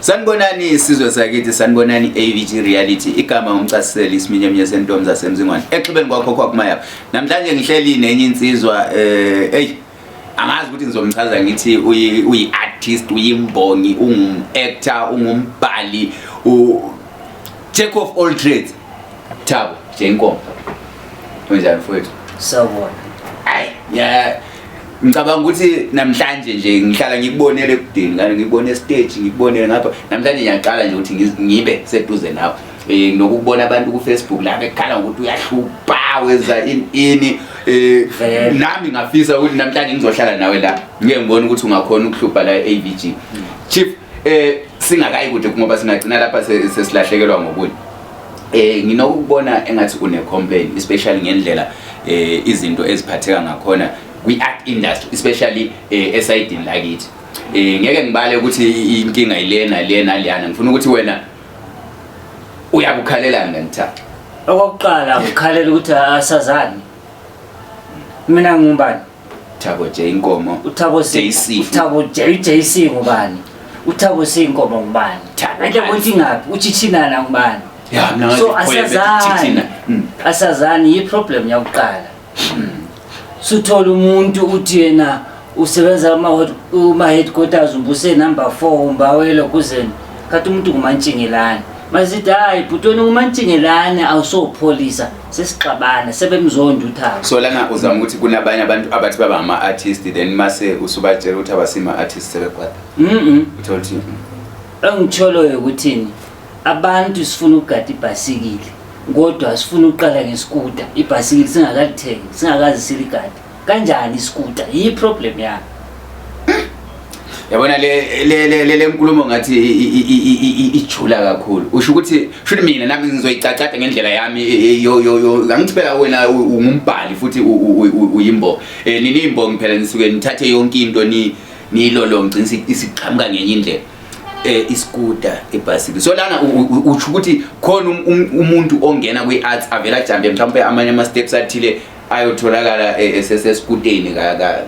Sanibonani isizwe sakithi, sanibonani AVG Reality. Igama ngumcasiseli isiminyemnye sentombi zasemzingwane. Exhibeni kwakho kwakumayapha. Namhlanje ngihleli nenye insizwa hey, angazi ukuthi ngizomchaza ngithi uyi artist, uyimbongi, ungum actor, ungumbhali, u jack of all trades. Thabo J Nkomo. Unjani mfowethu? Sawubona. Hayi, ya, ngicabanga ukuthi namhlanje nje ngihlala ngikubonele ekudeni, ngane ngikubone stage, ngikubonele ngapha. Namhlanje ngiyaqala nje ukuthi ngibe seduze nawe. Nokubona abantu ku Facebook la bekhala ngokuthi uyahlupha, wenza ini ini. Vele. Nami ngafisa ukuthi namhlanje ngizohlala nawe la. Ngike ngibone ukuthi ungakhona ukuhlupha la e-AVG. Chief, singakayi kude ngoba singagcina lapha sesilahlekelwa ngokunye. Nginokubona engathi une complaint, especially ngendlela izinto eziphatheka ngakhona kwi art industry, especially esayidini lakithi. Ngeke ngibale ukuthi inkinga ilena lena leyana, ngifuna ukuthi wena uyakukhalelani ngangitha. Okokuqala ngikhalela ukuthi asazani. Mina ngubani? Thabo J Nkomo. uThabo C. JC. uThabo J JC ngubani? uThabo C Nkomo ngubani? Thabo Ente ngubani? ukuthi ngaphi? Uchichinana ngubani? Ya, mina So ngathi asazani. Chichina. Asazani, yi-problem yakuqala. Suthola umuntu uthi yena usebenza kuma headquarters, umbuse number 4 umbawelo kuzeni. Kanti umuntu ngumantshingelane. Masithi hayi bhuti, wena ngumantshingelane, awusopholisa, sesixabana sebemzonda uThabo. So lana uzama ukuthi kunabanye abantu abathi baba ngama artist, then mase usubatshela ukuthi abasima artist sebekwata. Uthola ukuthi Engitholoyo ukuthini, abantu sifuna ukugada ibhasikili kodwa sifuna ukuqala ngesikuta, ibhasikili singakalithengi, singakazi siligade kanjani isikuta, yi-problem yami. Yabona le nkulumo ngathi ijula kakhulu. Usho ukuthi shuthi mina nami ngizoyicacada ngendlela yami yo yo yo. Angithi phela wena ungumbhali futhi uyimbongi. Nini imbongi phela nisuke nithathe yonke into ni niyilolonge, gcina isiqhamuka ngenye indlela. Iskuta, ibhasikili. So lana usho ukuthi khona umuntu ongena kwi-arts avela ajambe mhlawumbe amanye ama-steps athile ayotholakala eseseskuteni ka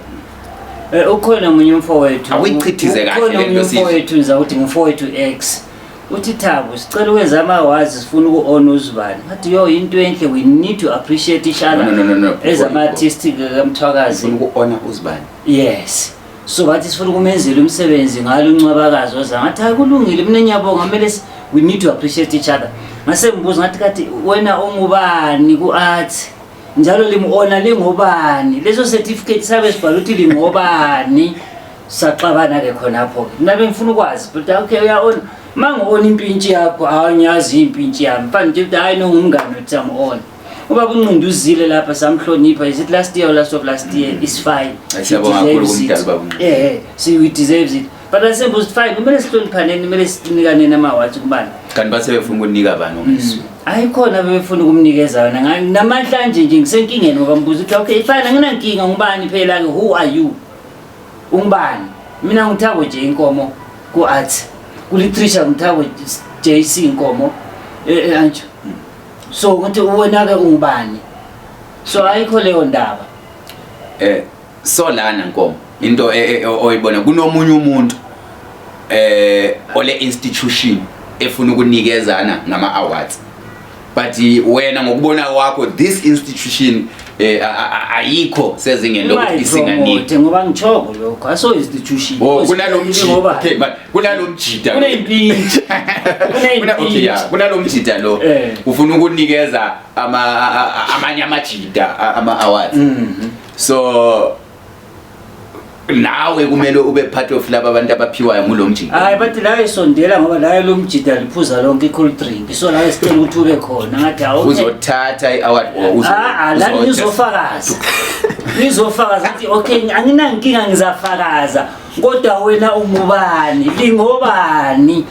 Ukhona omunye umfowethu. Awuyichithize kahle Ukhona le omunye nto, Sisi. umfowethu, ngizawuthi ngumfowethu X. Uthi, "Thabo, sicela ukwenza ama-awards, sifuna uku-honor uzibani." Ngathi, "Yo, into enhle, we need to appreciate each other." No, no, no, no, no. As ama-artist kaMthwakazi. Ufuna uku-honor uzibani? Yes. So bathi sifuna ukumenzela umsebenzi ngalo uNcwabakazi oza. Ngathi, "Hayi, kulungile, mina ngiyabonga, kumele we need to appreciate each other." Ngase ngibuza ngathi, "Kathi wena ungubani ku-arts? Njalo limu-honor lingobani? Leso certificate sabe sibhala ukuthi lingobani?" Saxabana ke khonapho ke. Mina bengifuna ukwazi, but okay, uya-honor. Mangi-honor impintshi yakho, hayi, ngiyazi impintshi yami. Mfana nje ukuthi hayi, nongumngani uthi am-honor. Ubaba uNqindi uzile lapha, samhlonipha. Is it last year or last of last year? It's fine. Hayi, siyabonga He kakhulu deserves kumdala it. ubaba uNqindi. So he deserves it. But asembuza ukuthi fine, kumele sihloniphaneni, kumele sinikaneni ama-awards kubani. Kanti base befuna ukunika bani ongesu? Hayi, khona bebefuna ukumnikeza yona. Namhlanje nje ngisenkingeni ngoba ngibuza ukuthi okay, fine, anginankinga, ngubani phela ke, who are you? Ungubani? Mina nguThabo J Nkomo ku-arts. Ku-literature nguThabo JC Nkomo. Anjo. So ukuthi wena ke ungubani? So ayikho leyo ndaba. So lana Nkomo, into oyibona kunomunye umuntu ole institution efuna ukunikezana ngama awards, but wena ngokubona kwakho this institution ayikho sezingeni lokuthi isinganika. Ungayipromote ngoba ngitshoko lokho aso institution. Oh, kunalomjida. Ngoba Okay, but kunalomjida. Kuney'mpintshi. Okay, yeah, kunalomjida lo ufuna ukunikeza ama amanye amajida ama awards. So nawe kumele ube part of laba abantu abaphiwayo ngulomjida. Hayi, bathi la isondela ngoba la lo mjida liphuza lonke i-cold drink, so la sicela ukuthi ube khona. Ngathi, "Hawu, okay." Uzothatha i-award or Ah, ah, la ngizofakaza, ngizofakaza ukuthi okay, anginankinga, ngizafakaza, kodwa wena ungubani, lingobani?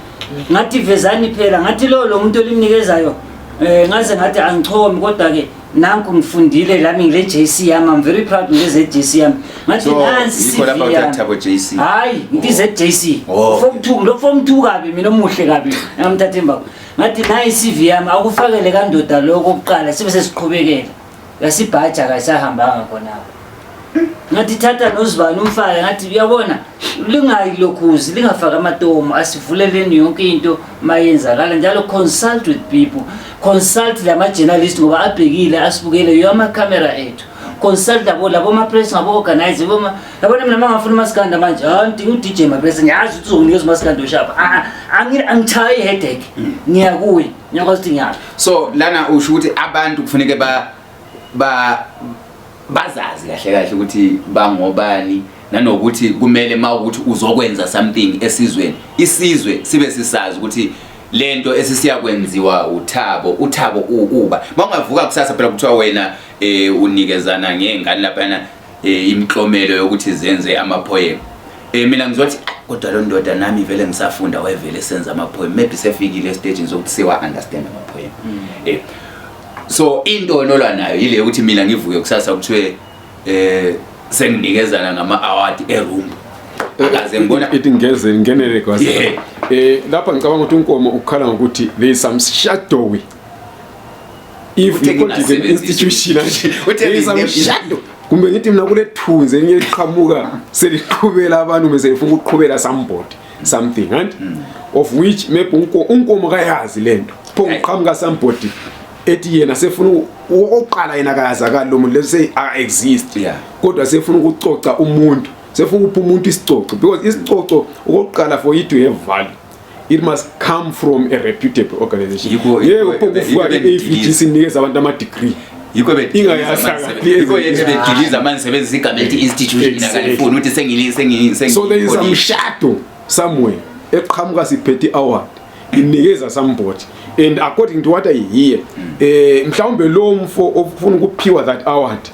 Ngathi, "Vezani phela." Ngathi lo muntu olimnikezayo, ngaze ngathi angichomi, kodwa ke nanku ngifundile lami ngile JC yami, I'm very proud ngile JC yami. Ngathi, So "Nansi yikho lapha CV uthatha yami." Thabo JC. Hayi, ngithi ZJC. Oh. Form 2 lo, form 2 kabi mina, omuhle kabi, ngamthatha emva. Ngathi, "Nayi CV yami, akufakele kandoda lokho kuqala, sibe sesiqhubekela." Yasibhaja, kasahambanga khonapho. Ngathi thatha nozibani umfake, ngathi uyabona lingayilokhuzi, lingafaki amatomu, asivuleleni yonke into mayenzakala njalo. Consult with people, consult lama-journalist ngoba abhekile, asibukele yo amakhamera ethu. Consult labo labo ma-press ngabo-organize yabona mina uma ngafuna umasikanda manje, hayi, ngidinga u-DJ Mapress, ngiyazi ukuthi uzokunikeza umasikanda oshapha. Angithayi i-headache, ngiya kuye, ngiyakwazi ukuthi ngiyaphi. So lana usho ukuthi abantu kufuneke ba ba bazazi kahle kahle ukuthi bangobani, nanokuthi kumele mawukuthi uzokwenza something esizweni, isizwe sibe sisazi ukuthi lento esisiyakwenziwa uThabo, uThabo uba mawungavuka kusasa phela kuthiwa wena unikezana ngengane laphana imiklomelo yokuthi zenze ama-poem, mina ngizothi, "Ah, kodwa lo ndoda nami vele ngisafunda wayevele senza ama-poem, maybe sefikile estagini sokuthi sewa understand ama-poem." So into nolwa nayo ile ukuthi mina ngivuke kusasa kuthiwe senginikezana ngama award erumba, akaze ngibona. Ithi ngeze ngenele kwasa. Yeah. Lapha ngicabanga ukuthi uNkomo ukhala ngokuthi there is some shadowy, if Uthe you call it an institution, Uthe there is some shadow, kumbe ngithi mina kule thunzi elinye liqhamuka seliqhubela abantu bese lifuna ukuqhubela somebody something, and of which maybe uNkomo kayazi lento, pho ngiqhamuka somebody ethi yena sefuna oqala, yena kayazakali lo muntu let's say exist, kodwa sefuna ukucoca umuntu, sefuna ukupha umuntu isicoco, because isicoco okokuqala, for it to have value, it must come from a reputable organization. Yebo, pho kuvuka Yikho i-AVG bengidiliza. sinikeza abantu ama-degree. Yikho Ingayazakali. Yikho yethu bediliza manje, sebenzisa igama elithi institution. Akalifuni ukuthi sengili sengi So there is some shadow somewhere eqhamuka siphethe i-award inikeza somebody, and according to what I hear, mhlawumbe lo mfo ofuna ukuphiwa that award,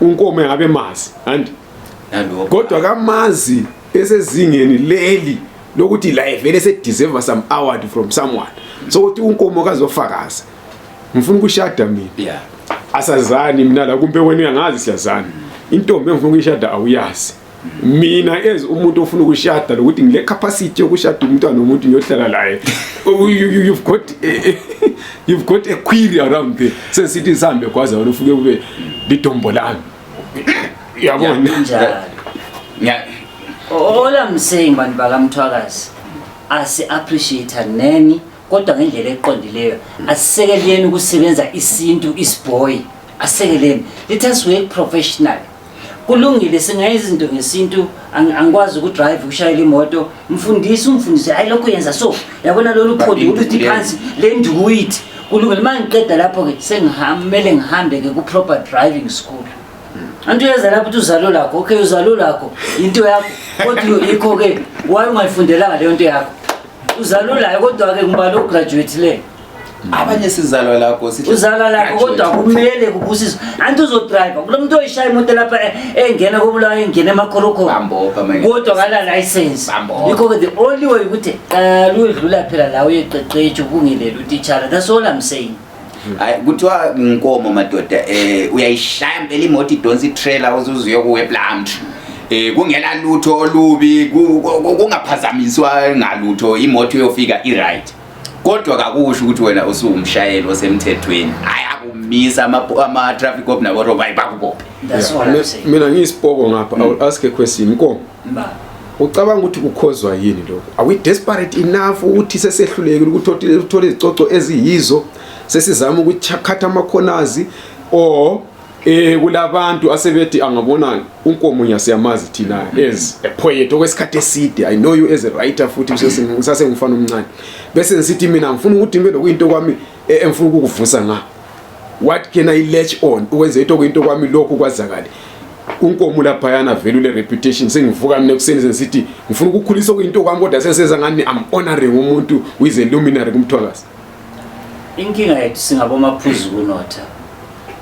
uNkomo engabe mazi and Nalokho. Kodwa kamazi esezingeni leli lokuthi la vele se-deserve some award from someone, so ukuthi uNkomo kazofakaza, ngifuna ukushada mina, asazani mina la, kumbe wena uyangazi, siyazana, intombi engifuna ukuyishada awuyazi. Mina as umuntu ofuna ukushada, lokuthi ngile capacity yokushada umntwana nomuntu ngiyohlala laye, you've got a query around there. Sesithi sihambe kwaza wena ufike kube lidombo lami, yabona? Njalo. All I'm saying, bantu bakaMthwakazi, asi-appreciate neni kodwa ngendlela eqondileyo. Asisekeleni ukusebenza isintu isiboy, asekeleni, let us work professional. Kulungile, singayenza izinto ngesintu. Angikwazi ukudrive, ukushayela imoto, mfundisi umfundisi, hayi, lokho yenza so, yabona lolu phodi uluthi phansi le nduku ithi kulungile. Uma ngiqeda lapho-ke sengimele ngihambe-ke ku-proper driving school. Anti uyeza lapho uthi uzalo lakho, okay, uzalo lakho into yakho, kodwa yikho-ke waye ungayifundelanga leyo nto yakho, uzalo layo, kodwa-ke ngibala ograduate-le. Abanye sizalwa lakho sihle. Uzalwa lakho, kodwa kumele kubusiswe. Anti uzodrive kulo muntu oyishaya imoto lapha engena kobulawayo, engena emakhorokhoro. Bambopha manje. Kodwa ngala license. Bambopha. Yikho-ke the only way ukuthi qala uyedlula phela la uyeqeqetsha ukungelela utitshala. That's all I'm saying. Hayi, kuthiwa Nkomo madoda, uyayishaya impela imoto, idonsa itrailer uzuze kuwe Plumtree, kungela lutho olubi, kungaphazamiswa ngalutho, imoto iyofika i-right, kodwa kakusho ukuthi wena usuwumshayeli osemthethweni. Hayi, akumisa ama traffic cop nabo roba bakubophe. That's all I'm saying. Mina ngiyisipoko ngapha, I will ask a question, Nkomo. Mba. Ucabanga ukuthi kukhozwa yini lokho? Are we desperate enough ukuthi sesehlulekile ukuthi uthole izicoco eziyizo, sesizama ukukhatha amakhonazi, or kulabantu asebethi angabona uNkomo siyamazi thina as a poet okwesikhathi eside, I know you as a writer, futhi ngisasengumfana omncane, bese ngisithi mina ngifuna ukuthi ngibe lokuyinto kwami, engifuna ukukuvusa nga, what can I latch on ukwenza into kuyinto kwami lokhu kwazakale? UNkomo laphayana vele ule reputation, sengivuka mina ekuseni sengisithi ngifuna ukukhulisa okuyinto kwami, kodwa seseza ngani I'm honoring umuntu who is a luminary kuMthwakazi. Inkinga yethu singabomaphuzu kunotha.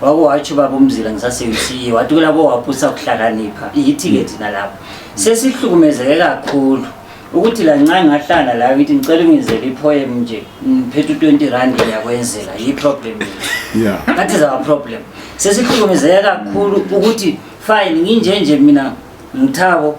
Wake watsho ubaba uMzila ngisase-UCE, wathi kulabo waphusa kuhlakanipha, yithi-ke thina lapho sesihlukumezeke kakhulu ukuthi lanxa ngahlala la ngithi ngicela ungenzele ipoem nje, ngiphethe u-20 rand, ngiyakwenzela, yi-problem yethu. That is our problem. Sesihlukumezeke kakhulu ukuthi fine, nginje nje mina ngithabo.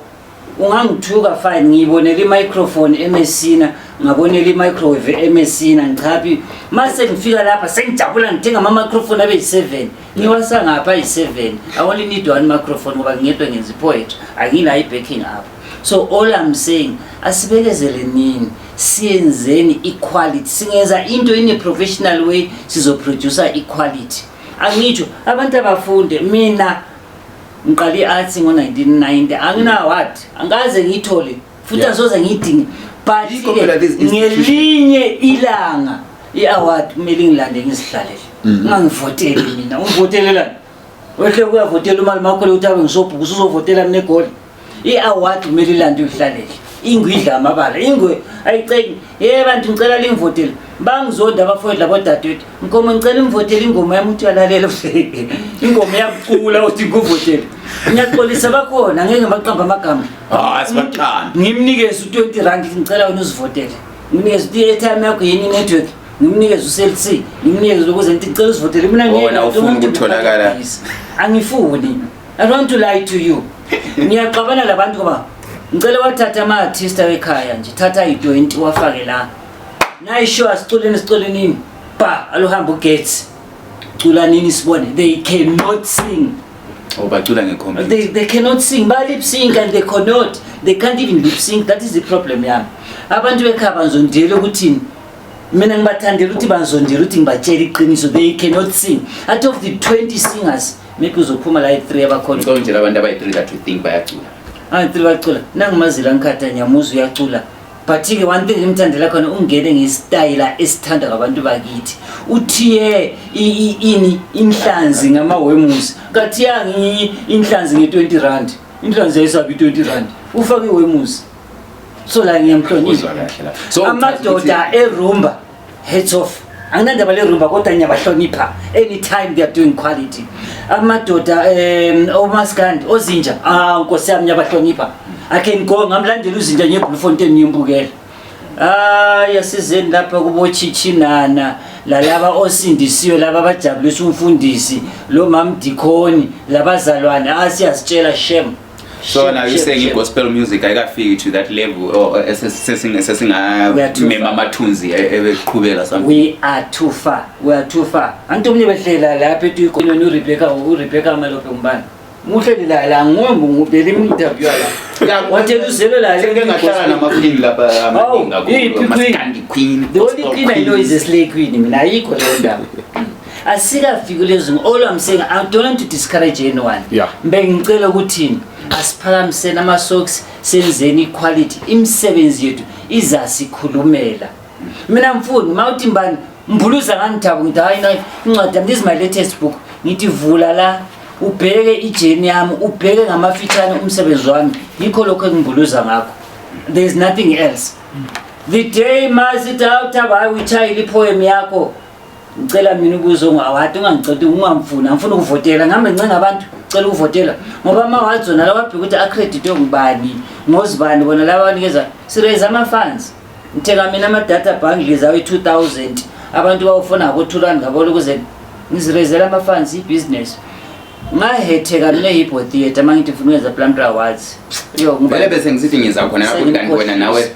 Ungangithuka, fine. Ngiyibonela i-microphone eMessina, ngabonela i-microwave eMessina. Ngichaphi mase ngifika lapha sengijabula, ngithenga ama-microphone abe yi-7, ngiwasa ngapha ayi-7. I only need one microphone ngoba ngiyedwa, ngenza i-poetry, anginayo i-backing up. So all I'm saying, asibekezele nini, siyenzeni i-quality. Singenza into in a professional way, sizoproducer i-quality. Angitsho abantu abafunde. Mina ngiqale i-arts ngo-1990, angina-award, angikaze ngiyithole futhi, asoze ngiyidinge, but Yikho phela these institutions- ngelinye ilanga i-award kumele ngilande, ngizihlalele. Ungangivoteli mina. Ungivotelelani? Wehle kuyavotela umali makhole ukuthi abe ngisobhuku, usuzovotela mina eGoli. I-award kumele ilande, uyihlalele. Ingwe idla amabala, ingwe ayicengi. Ye bantu, ngicela lingivotele. Bangizonda abafowethu labodadewethu. Nkomo, ngicela imvotele ingoma yami. Uthi uyalalela ingoma, iyakucula, uthi ngikuvotele. Ngiyaxolisa, bakhona, ngeke ngibaqamba amagama. Ah, sibaqambe. Ngimnikeze u-R20, ngicela wena uzivotele. Ngimnikeze i-airtime yakho yini, i-network, ngimnikeze u-Cell C, ngimnikeze ukuze ngithi ngicela uzivotele mina. Ngeke. Wona ufuna umuntu ukutholakala. Angifuni. I don't want to lie to you. Ngiyaxabana labantu ngoba ngicela wathatha ama-artist ekhaya nje, thatha i-20 wafake la nayisho, asiculeni, siculenini ba aluhamba ugetsi, culanini sibone. They cannot sing. Oh, bacula ngecomputer. They cannot sing. Ba lip sync and they cannot. They can't even lip sync. That is the problem yami. Abantu bekhaya banzondela ukuthini? Mina ngibathandela ukuthi banzondela ukuthi ngibatshela iqiniso. They cannot sing. Out of the 20 singers, maybe uzophuma la i-3 abakhona. Ngicela nje abantu abayi-3 that you think bayacula. Ah, 3 bacula. Nangimazila ngikhatha nyamuza uyacula. But-ke one thing ngimthandela khona, ungene ngesitayela esithandwa ngabantu bakithi. Uthiye ini inhlanzi ngamawemusi. Kathiyanga inhlanzi nge-R20. Inhlanzi ayisabi R20. Ufake iwemusi. So la ngiyamhlonipha. Uzwa kahle la. So Amadoda erumba, hats off. Anginandaba le rumba kodwa ngiyabahlonipha anytime they are doing quality. Amadoda omaskandi, ozinja, ah, nkosi yami, ngiyabahlonipha. I can go ngamlandela uzinja ngeBloemfontein, ngimbukela. Hayi, asizeni lapha kubochichinana lalaba osindisiwe, laba abajabulisa umfundisi lo mamdikhoni labazalwane. Ah, siyasitshela, shem. So now you're Shem, saying shem. i-gospel music ayikafiki to that level or We are too sesingamema far. amathunzi ebeqhubeka something? We are too far, we are too far. Anti omunye behlela lapha ethi uyikhona uRebecca Malope, ngubani muhleli la la ngombe ngibhele interview la, wathela uzelo la. Sengike ngahlala nama-queen lapha amaningi Oh, iyiphi kakhulu. queen? Maskandi queen, The only gospel queen I know is a slay queen. Mina ayikho leyo ndaba, asikafiki lezo. All I'm saying, I don't want to discourage anyone. Bengicela ukuthini, asiphakamiseni ama-socks, senzeni i-quality. Imisebenzi yethu izasikhulumela. Mina mfuni uma uthi mbani mbuluza ngangithabo, ngithi hayi nayi incwadi yami, this is my latest book. Ngithi vula la ubheke ijeni yami, ubheke ngamafitshane umsebenzi wami. Yikho lokho engimbuluza ngakho, there is nothing else. The day masithi awuthaba, hayi, uyitshayile i-poem yakho, ngicela mina ukuzo awadi, ungangicedi, ungamfuni, angifuni ukuvotela. Ngihambe ngicenga abantu, cela ukuvotela, ngoba ama-awards wona lawa, bheka ukuthi accreditwe ngubani, ngozibani bona laba banikeza. Si-raise ama-funds, ngithenga mina ama-data bundles ayi-2000, abantu bawufuna ngabo-R2 ngabona ukuze ngizirezele ama-funds, ibhizinesi. Ngahetheka mina e-Hippo Theatre uma ngithi ngifuna ukwenza Plumtree Awards. Yo, Vele bese ngisithi ngiza khona lapho ukuthi kanti wena nawe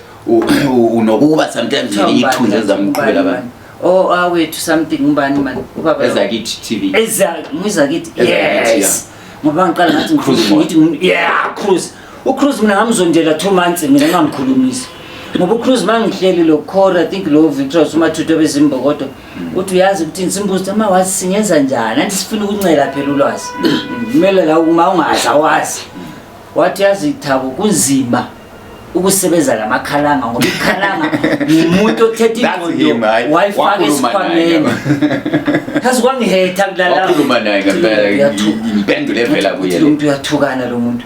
unokuba sometimes Kuthiwa ngelinye ithunzi ngubani? ezamqhubela abantu. Oh, awethu something, ngubani man ubaba lo? Ezakithi TV. Eza ngizakithi. Ezakithi. Yes, ngoba ngiqala ngathi Cruise mode. ngithi yeah, cruise, ucruise. Mina ngamzondela 2 months, mina ngamkhulumisa ngoba ucruise mangihleli lo Corey, I think lo Victor uMathuthu bezimbokodo, uthi uyazi ukuthi simbuza ukuthi ama-awards singenza njani, anti sifuna ukuncela phela ulwazi, kumele la uma ungazi awazi. Wathi yazi Thabo, kunzima ukusebenza lamakhalanga ngoba ikhalanga ngumuntu othethe That's ingqondo him, hayi. wayifaka Wakhuluma naye. esikhwameni. Yazi kwangihetha kulala. Wakhuluma naye ngempela. Uyathuka. Impendulo evela kuye Uthi le. lo muntu uyathukana lo muntu.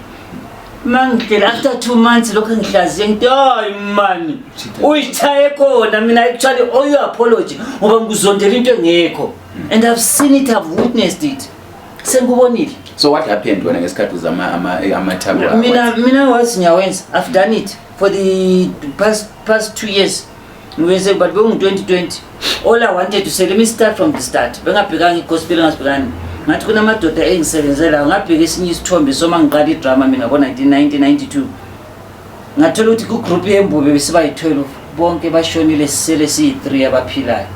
Mangihlela after 2 months lokho ngihlaziye, ngithi hayi mani, uyithaye khona. Mina actually owe you apology ngoba ngikuzondela into engekho, and I've seen it, I've witnessed it, sengikubonile. So what happened wena ngesikhathi uzama ama-Thabo? Mina wathi ngiyawenza. I've done it for the past 2 years, ngiwenze, but bekungu-2020. All I wanted to say, let me start from the start. Bengabhekanga i-gospel, ngasibhekani, ngathi kunamadoda engisebenzelayo. Ngabheka esinye isithombe soma ngiqala idrama mina ngo-1992. Ngathola ukuthi ku-group yembube besiba yi-12, bonke bashonile, sisele siyi-3 abaphilayo.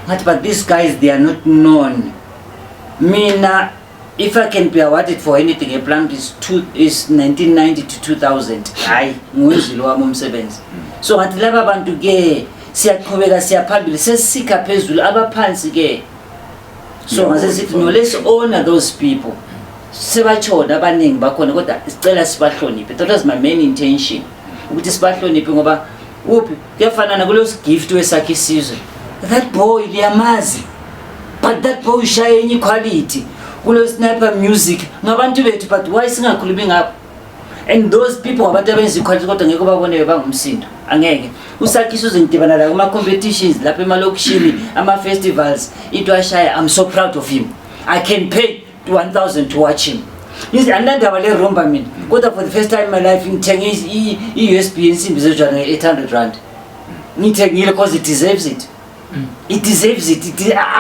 Ngathi, but these guys, they are not known. Mina, if I can be awarded for anything ePlumtree, is 1990 to 2000. Hayi, ngiwenzile wami umsebenzi. So ngathi laba bantu ke, siyaqhubeka siyaphambili, sesikha phezulu, abaphansi ke. So ngase sithi, no, let's honor those people. Sebatshona abaningi bakhona, kodwa sicela sibahloniphe. That was my main intention, ukuthi sibahloniphe, ngoba uphi kuyafanana kulo Gift wesakhe isizwe. That boy liyamazi, but that boy ushaye enye quality kulo Sniper Music, ngabantu bethu, but why singakhulumi ngapho? And those people ngabantu abenza iquality, kodwa ngeke babone bangumsindo, angeke. Usakhe isizwe ngidibana la kuma-competitions lapha emalokishini, ama-festivals, into ashaya, I'm so proud of him. I can pay 1000 to watch him. Andinandaba le rumba mina, kodwa for the first time in my life ngithenge i-USB yensimbi zejwana nge-800 rand. Ngiyithengile because it deserves it, it deserves it.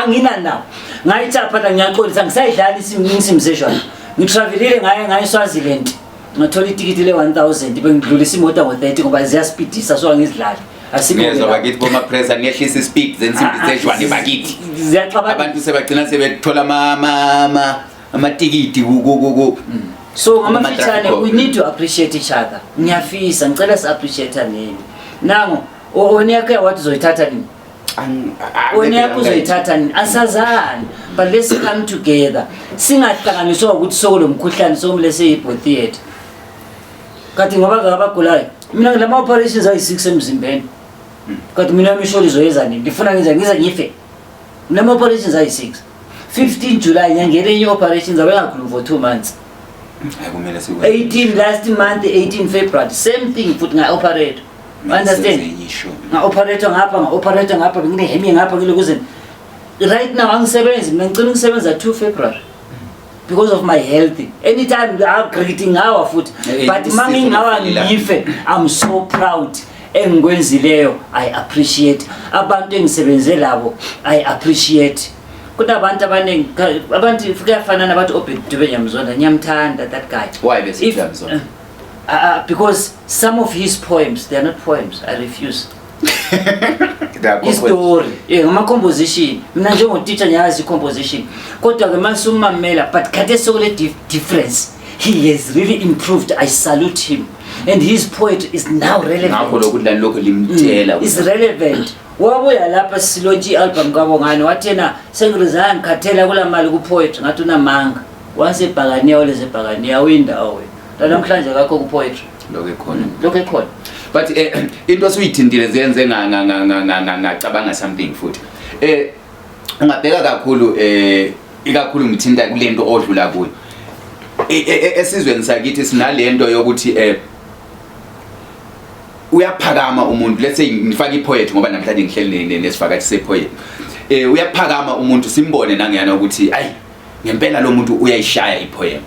Anginandawo ngayithapha, ngiyaxolisa, ngisayidlala insimbi zejwana. Ngitravelile ngaye eSwaziland, ngathola itikiti le-1000, bengidlulisa imoto ngo-30 ngoba ziyaspidisa, so angizidlali. Asikho Ngiyezwa. Ke. Bakithi boma-pressa, niyehlisa ispeed zensimbi zejwane bakithi. Ziyaxabana. Abantu sebagcina sebethola amatikiti So ngamafitshane, Kuma-traffic. we need to appreciate each other. Ngiyafisa, ngicela si-appreciate nini. Nango wena yakho yawathi uzoyithatha nini? Wena yakho uzoyithatha nini? Asazani, but let's come together, singahlanganiswa ukuthi sokulo mkhuhlane, sokumele seyibho theatre kanti ngoba ngabagulayo. Mina ngilama operations ayi-6 emzimbeni, kanti mina imisholo izoyenza nini? Ngifuna ngenza ngize ngife. Ngilama operations ayi-6. 15 July ngiyangena enye operations, abengakhulumi for 2 months. Hayi, kumele sikwenze. 18 last month, 18 February, same thing futhi, nga-operate, understand? Senze enye ishow. Nga-operate ngapha, nga-operate ngapha, bengine-hernia ngapha, ngilokuze right now angisebenzi mina. Ngicela ukusebenza 2 February because of my health. Anytime agriti ngawa futhi. But ma isifo ngingawa nofile. ngife, I'm so proud engikwenzileyo. I appreciate abantu engisebenze labo, I appreciate. Kunabantu abaningi, abantu kuyafana nabathi Obed Dube, ngiyamzonda. Ngiyamthanda that guy. Why bese uyamzonda? Because some of his poems, they are not poems. I refuse. Istory, yeah, ngama-composition. Mina njengotitsha ngiyazi i-composition, kodwa-ke masumamela, but khathesi sokule difference. He has really improved. I salute him, and his poetry is now relevant. Ngakho lokhu lani lokhu limtshela. Is relevant. Wabuya lapha silaunch i-album kaBongani, wathi yena, "Sengirizaya, ngikhathela kula mali ku-poetry." Ngathi unamanga, wasebhakaniya, olezebhakaniya uyindawo wena. Lanamhlanje kakho ku-poetry. Lokho ekhona. Lokho ekhona. But into osuyithintile ziyenze ngacabanga something futhi. Ungabheka kakhulu, ikakhulu ngithinta kulento odlula kuyo. Esizweni sakithi sinalento yokuthi uyaphakama umuntu, let's say ngifaka ipoet ngoba namhlanje ngihleli nesivakathi sepoet. Uyaphakama umuntu, simbone nangiyana ukuthi ayi, ngempela lo muntu uyayishaya ipoem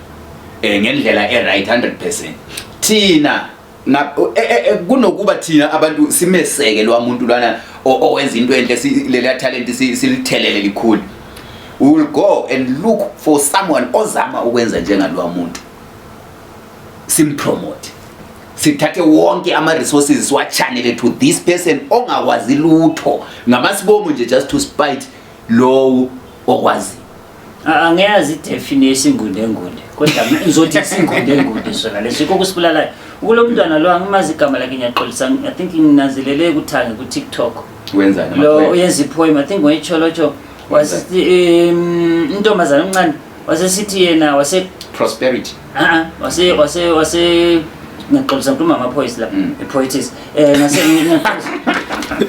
ngendlela e right 100%. Thina kunokuba thina abantu simeseke lo muntu lwana owenza into enhle, leliya talent silithelele likhulu, we will go and look for someone ozama ukwenza njengalowa muntu, simpromote, sithathe wonke ama-resources siwachannele to this person ongakwazi lutho ngamasibomu nje, just to spite lowo okwazi. Angiyazi idefinition yesingunde, kodwa mina ngizothi isingunde sona leso yikho kusibulalayo. Kulo mntwana lo, angimazi igama lakhe, ngiyaxolisa. I think nginazelele kuthange ku-TikTok. Wenzani? Lo uyenza ipoem, I think ngoyitsholotsho, wasithi intombazana omncane, wasesithi yena wase Prosperity. Ah, wase ngiyaxolisa, ngikhuluma amaphoyisa lapha. I-poetess, ngase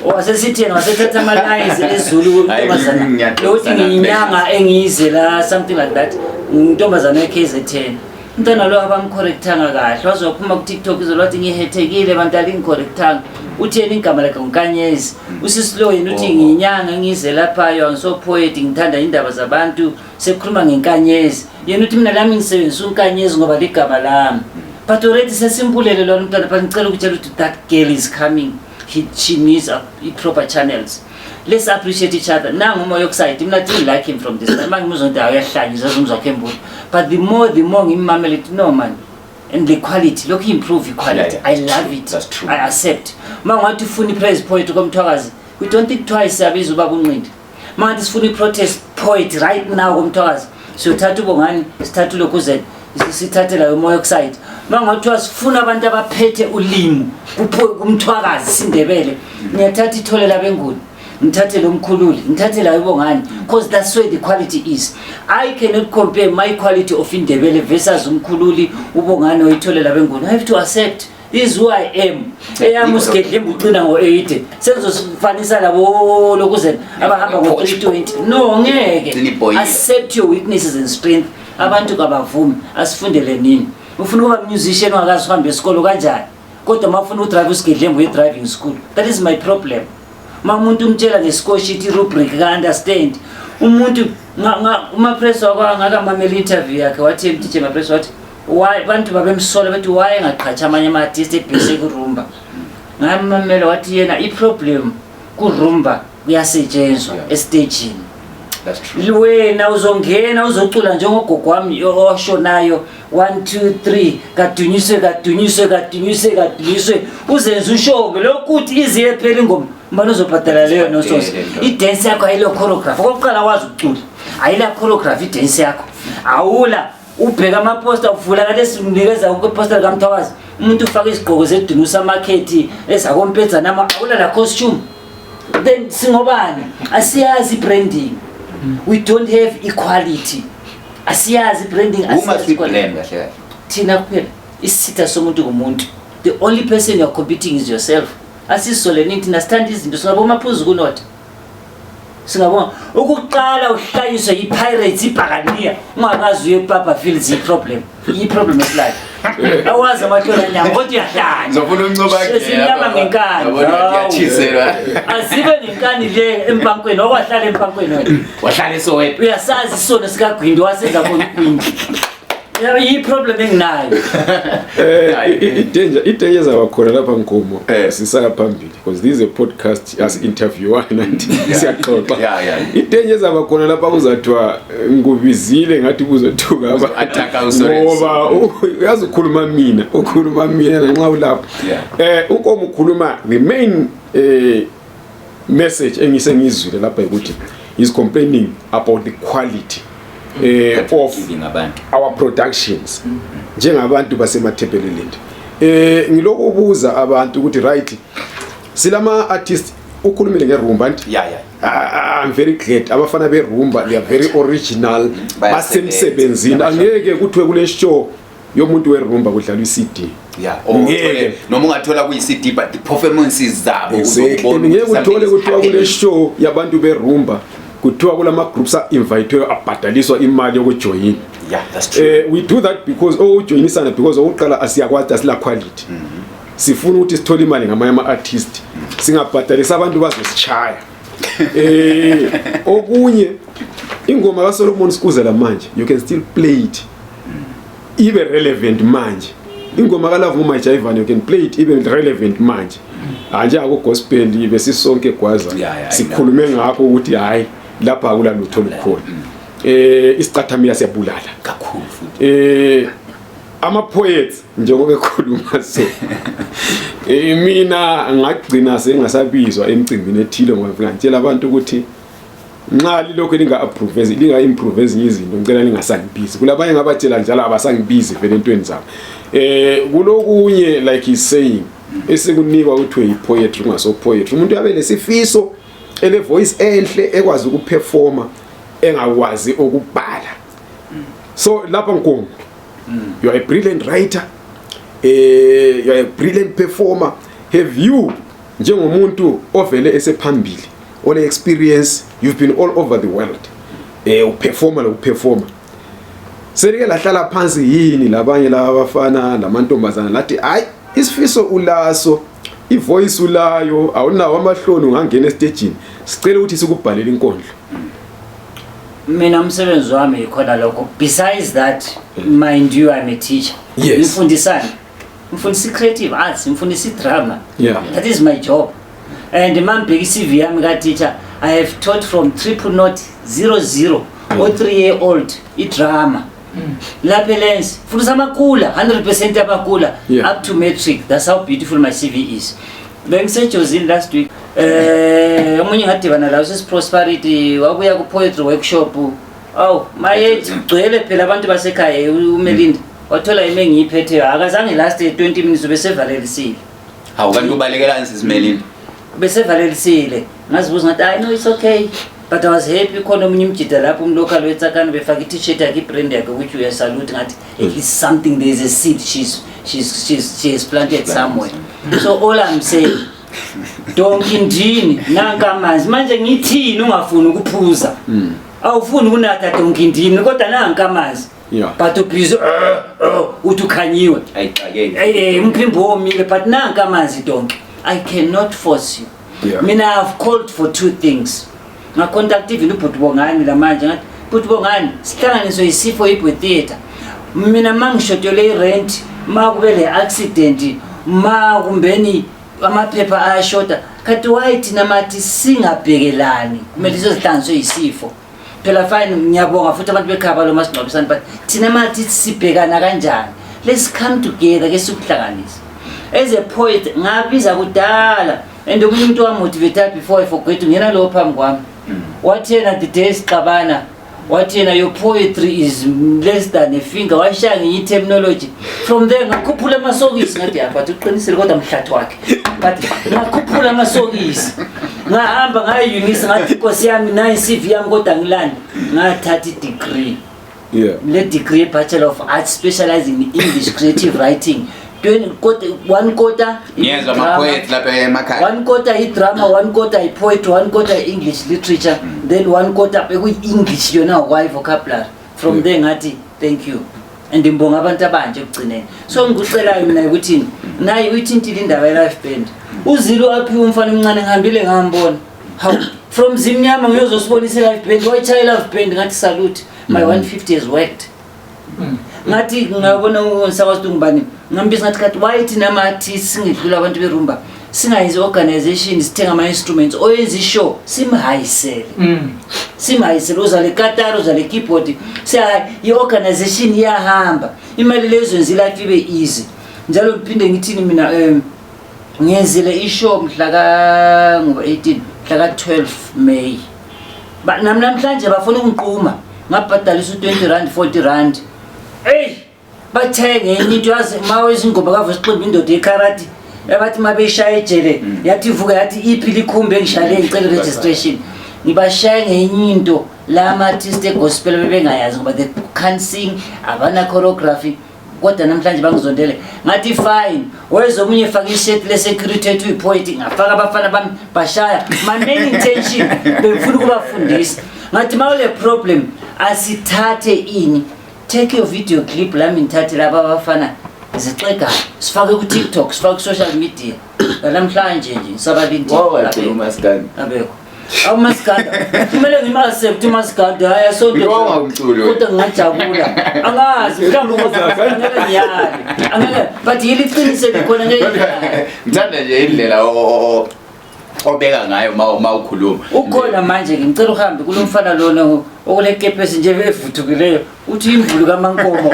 wasesithi yena wasethatha ama-lines eZulu. Hayi, Intombazana ngiyaxolisa lokuthi nami. ngiyinyanga engiyizela, something like that, intombazana ye-KZN. Umntwana lo abamcorrectanga kahle, waze waphuma ku-TikTok izolo, wathi, "Ngihethekile bantu, alingicorrectanga." Uthi yena igama lakhe nguNkanyezi. Usisi lo yena uthi, Oh. "Ngiyinyanga engiyizelaphayo, angiso-poet, ngithanda indaba zabantu." Sekukhuluma ngenkanyezi, yena uthi, "Mina lami ngisebenzisa uNkanyezi ngoba ligama lami." But already sesimbulele lona umntwana. But ngicela ukutshela ukuthi that girl is coming. She needs i-proper channels. Let's appreciate each other. Nangu uMoya Oxide, mina didn't like him from this. Ma ngimuzwa ukuthi uyahlanya, uzazi umzwakhe embulo, but the more ngimamele, ithi, "No man." And the quality, lokhu improve i-quality. Yeah. I love it. That's true. I accept. Ma ngathi ufuna i-praise poetry komthwakazi, we don't think twice, siyabiza ubaba uNqindi. Ma ngathi sifuna i-protest poet right now komthwakazi, siyothatha uBongani, sithathe uLokhuzeni, sithathe layo moyoxide. Ma ngathiwa sifuna abantu abaphethe ulimi kumthwakazi siNdebele, ngiyathatha ithole labenguni, ngithathe lo mkhululi, ngithathe layo uBongani, because that's where the quality is. I cannot compare my quality of iNdebele versus umkhululi, uBongani, oyithole labenguni. I have to accept this is who I am. Eyami usigedlembe ucina ngo-80, sengizosifanisa labo lokuzeni abahamba ngo-320. No, ngeke. Gcina ibhoyile. Accept your weaknesses and strength. Abantu kabavumi. Asifundele nini? Ufuna ukuba musician ungakazi uhambe esikolo kanjani? Kodwa uma ufuna udrive usigedlembe uye driving school. That is my problem. Ma umuntu umtshela nge-score sheet, i-rubric, ka-understand umuntu. UMapress ngakamamela i-interview yakhe, wathi DJ Mapress wathi why bantu babemsola, bethi why engaqhatsha amanye ama-artist ebhese kurumba. Ngamamela, wathi yena i-problem kurumba kuyasetshenzwa estagini. That's true. Wena uzongena uzocula njengogogo wami oshonayo, 1 2 3, kadunyiswe, kadunyiswe, kadunyiswe, kadunyiswe, uzenze ushonge lokuthi iziye phela ingoma, mbani uzobhadala leyo nonsense? Lento. I-dance yakho ayilo choreograph. Okokuqala wazi ukucula, ayila choreograph i-dance yakho, awula. Ubheka amaposta, uvula kade sinikeza kwiposta likamthwakazi, umuntu ufake izigqoko zedunusa market ezakompedza nama, awula la costume. Then singobani? Asiyazi branding, we don't have equality, asiyazi branding. Who must Asiyazi we equality. blame kahle kahle? Thina kuphela. Isitha somuntu ngumuntu. The only person you are competing is yourself. Asisoleni thina, sithanda izinto, singaboma phuzu kunotha, singabona ukuqala uhlanyiswe yi-Pirates, ibhakaniya, ungakazi uye ePapa Fields. I-problem esilayo, awazi amahlola nyama kodwa uyahlanya. Ngizofuna uncoba. Simnyama ngenkani. Yabona kuyachiselwa. Azibe nenkani le empankweni, okwahlala empankweni wena. Wahlala eSoweto. Uyasazi isono sikagwindi, wasenza khona ugwindi. Yi-problem enginayo. I-danger ezaba khona lapha, Nkomo, sisaya phambili, because this is a podcast, asi-interviewana, siyaxoxa. I-danger ezaba khona lapha, kuzathiwa ngubizile ngathi kuzothuka Uzo-attack-a uSorensen. ngoba uyazi ukhuluma mina, ukhuluma mina nxa ulapho. UNkomo ukhuluma the main message engisengizwile lapha ukuthi he's complaining about the quality of Giving abantu. Our productions njengabantu baseMatabeleland. Ngilokhu ubuza abantu ukuthi right, silama artists, ukhulumile ngerumba nti. Yeah. I'm very glad abafana berumba, they are very original. Bayasebenza. Basemsebenzini, angeke kuthiwe kule show yomuntu werumba kudlalwa i-CD. Or Ngeke. Noma ungathola kuyi-CD, but the performances zabo Exactly. uzobona Ngeke ukuthi uthole something is kuthiwa kule happening. show yabantu berumba kuthiwa kulama groups a-invitewe, abhadaliswa imali yokujoyina. Yeah, that's true. We do that because okujoyinisana, because okokuqala asiyakwazi, asila quality, sifuna ukuthi sithole imali ngamanye ama-artist, singabhadalisa abantu bazosichaya. Okunye, ingoma kaSolomon Sikuzela manje you can still play it, ibe relevant manje. Ingoma kaLovemore Majaivana you can play it, ibe relevant manje. Hayi, njengako gospel besisonke gwaza Yeah, I sikhulume ngakho ukuthi hayi, lapha akula lutho lukhona. Isicathamiya siyabulala. Kakhulu futhi. Ama poets, njengoba ekhuluma so, mina ngagcina sengasabizwa emcimbini ethile ngoba ngifika ngitshela abantu ukuthi nxa lilokhu linga approve, linga improve ezinye izinto, ngicela lingasangibizi. Kulabanye ngabatshela njalo, abasangibizi vele entweni zabo. Kulokunye, like he's saying, esikunikwa kuthiwe yi-poetry, kungaso poetry. Umuntu uyabe lesifiso, ele voice enhle, ekwazi ukuperforma, engakwazi ukubhala. So lapha, Nkomo, you are a brilliant writer, you are a brilliant performer. Have you, njengomuntu ovele esephambili, ole experience, you've been all over the world uperforma lokuperforma, selike lahlala phansi yini labanye laba abafana lamantombazana lathi hayi, isifiso ulaso, ivoice ulayo, awunawo amahloni, ungangena estagini, sicela ukuthi sikubhalele inkondlo? Mina umsebenzi wami yikhona lokho. Besides that, mind you, I'm a teacher. Ngifundisani? Ngifundisa i-creative arts, ngifundisa i-drama. That is my job. And mambheka i-CV yami ka-teacher, I have taught from 000 00 o 3 year old i-drama. Lapha eLens fundisa amakula, 100% amakula. Up to matric. That's how beautiful my CV is. Bengisejozini last week, omunye ngadibana lawo sesi-Prosperity, wabuya ku-poetry workshop. Awu maye, gcwele phela abantu basekhaya. UMelinda wathola ime ngiyiphethe, akazange last 20 minutes, ubesevalelisile. Hawu, kanti ubalekelani, sisimelini? Besevalelisile. Ngazibuza ngathi, "Hayi, no, it's okay," but I was happy. Khona omunye umjida lapho, umlocal wetsakane, befaka i-t-shirt yakhe, ibrand yakhe, which we salute. Ngathi at least something, there's a seed she has planted somewhere. So all I'm saying, donkey ndini, nanka amanzi. Manje ngithini? Ungafuni ukuphuza, awufuni ukunatha, donkey ndini, kodwa nanka amanzi. But ubhizi uthi ukhanyiwe. Ayixakeki. Umphimbo womile, but nanka amanzi, donkey. I cannot force you. Mina, I've called for two things. Ngacontact even ubhuti Bongani lamanje, ngathi, "Bhuti Bongani, sihlanganiswe yisifo ibwe theatre. Mina ma ngishotelwe irent, ma kube le accident, ma kumbeni amaphepha ayashoda, kanti why thina mathi singabhekelani? Kumele sizihlanganiswe yisifo phela." Fine, ngiyabonga futhi abantu bekhaya balo masingcwabisane, but thina mathi sibhekana kanjani? Let's come together ke sikuhlanganise. As a poet ngabiza kudala, and omunye umuntu wamotivate, before I forget, ngena lo phambi kwami, wathi yena the day sixabana, wathi yena, "Your poetry is less than a finger." Washaya ngenye i-terminology. From there ngakhuphula amasokisi, ngathi, "Ya, but uqinisile." Kodwa mhlathi wakhe, but ngakhuphula amasokisi, ngahamba ngayunisa, ngathi, "Nkosi yami, nayi i-CV yami, kodwa ngilandi." Ngathatha i-degree, le degree, Bachelor of Arts specializing in English creative writing. 20 quarter, one quarter Ngiyezwa drama, ama-poets lapha emakhaya. One quarter i-drama, one quarter i-poetry, one quarter i-English literature, then one quarter bekuyi-English yona ngokwayo, vocabulary. From there ngathi thank you and ngibonga abantu abanje ekugcineni. So ngikucelayo mina ukuthi naye uyithintile indaba ye-live band. Uzilo aphiwe umfana omncane, ngihambile ngambona. Hawu, from Zimnyama ngiyozosibonisa i-live band, wayitshaya i-live band. Ngathi, "Salute, my 150 has worked." Ngathi ngabona usakwazi ngubani, ngambiza, ngathi, "Kathi why thina ama-artists singedlula abantu berumba, singayenzi organization, sithenga ama-instruments, oyenza ishow simhayisele, simhayisele, uza le katara, uza le keyboard, siyahayi, i-organization iyahamba, imali leyo izoyenza ilife ibe easy." Njalo ngiphinde ngithini mina, ngiyenzile ishow mhla ka ngoba 18, mhla ka-12 May. Nami namhlanje bafuna ukungiquma, ngabhadalisa u-R20, R40. Eyi, bathenge enye into, yazi ma wezingoma kaVusiximba, indoda yekarati, abathi uma beyishaya ejele, yathi ivuka, yathi, "Iphi likhumbi engishale? Ngicela registration." Ngibashaye ngenye into la ama-artist egospel bebengayazi ngoba they can't sing, abana choreography, kodwa namhlanje bangizondele. Ngathi, "Fine." Wezomunye faka ishirt le-security ethu, uyipoet, ngafaka abafana bami bashaya. My main intention bengifuna ukubafundisa. Ngathi ma ule problem, asithathe ini, take your video clip, lami ngithathe laba abafana zixegayo, sifake ku-TikTok, sifake ku-social media. Namhlanje nje ngisabalindile. Wawacula umaskandi. Abekho awumaskanda, kumele ngim-accept umaskanda. Hayi, asonto. Ngibonga umculo wena. Kodwa ngingajabula, angazi, mhlawumbe angeke ngiyale, angeke, but yili iqiniso likhona, ngeke ngiyale. Ngithanda nje indlela obeka ngayo ma ukhuluma. Ukhona manje ke, ngicela uhambe kulo mfana lona okule kepesi nje evuthukileyo, uthi imvulu kaMankomo.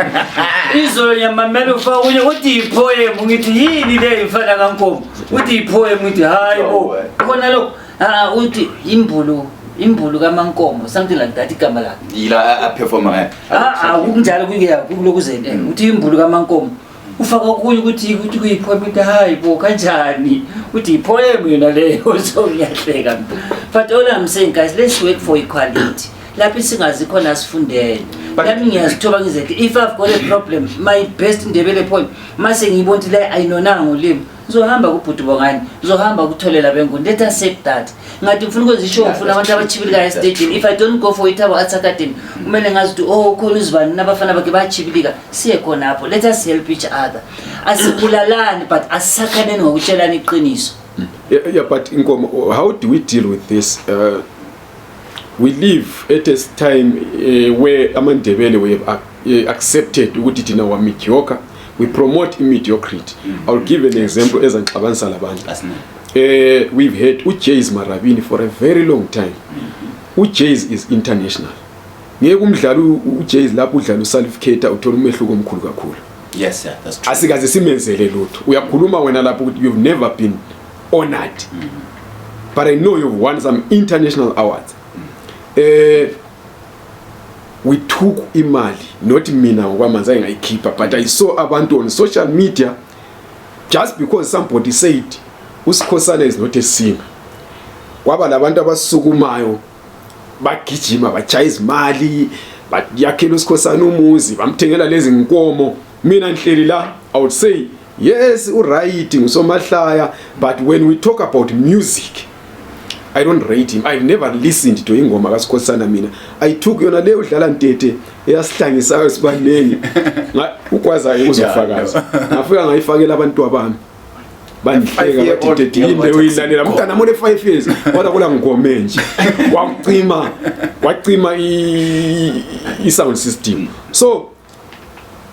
Izolo ngiyamamela, ufaka kunye, uthi yipoem. Ngithi, "Yini leyo, mfana kaNkomo?" Uthi yipoem. Ngithi, "Hayi bo, khona lokho." Ah, uthi imbulu kaMankomo, something like that, igama lakhe. Yila aperforma ngayo? Ah ah, kunjalo, kuya kulokuzeni, uthi imbulu kaMankomo, ufaka okunye ukuthi kuyipoem. Uthi, "Hayi bo, kanjani?" Uthi ipoem yona leyo. So ngiyahleka, but all I'm saying, guys, let's work for equality. Lapho singazi khona sifundele. Nami ngiyazithoba, ngizethe if I've got a problem, my best Ndebele poem, mase ngiyibona ukuthi le ayinonanga ngolimi, ngizohamba kubhuti Bongani, ngizohamba kutholela benguni. Let us accept that. Ngathi ngifuna ukwenza ishow, ngifuna abantu abachibilikayo estagini. If I don't go for Ithabo Arts Academy, kumele ngazi ukuthi, oh, khona uzibani nabafana bakhe bayachibilika, siye khonapho. Let us help each other. Asibulalani, but asisakhaneni ngokutshelana iqiniso. Yeah, but Nkomo, how do we deal with this? We live at a time where amaNdebele we have accepted ukuthi thina wa mediocre. We promote mediocrity. I'll give an example ezangixabanisa labantu. Asina. We've had uJays Marabini for a very long time. UJays is international. Ngeke umdlalo uJays lapho udlala uSalif Keita uthola umehluko omkhulu kakhulu. Yes sir, that's true. Asikaze simenzele lutho. Uyakhuluma wena lapho ukuthi you've never been honored. But I know you've won some international awards. We took imali, not mina ngokwamanzi engayikhipha, but I saw abantu on social media just because somebody said uSikhosana is not a singer. Kwaba labantu abasukumayo bagijima bachaya izimali, bayakhela uSikhosana umuzi, bamthengela lezi nkomo. Mina ngihleli la, I would say yes, uright, ngusomahlaya, but when we talk about music I don't rate him. I've never listened to ingoma kaSikhosana mina. I took yona le udlala ntete eyasihlangisayo sibaningi. Ukwazayo uzofakaza. Ngafika ngayifakela abantu abami. Bandihleka bathi tete yini leyo uyilalela mntana mone 5 years wala kula ngome nje. Wacima wacima i sound system. So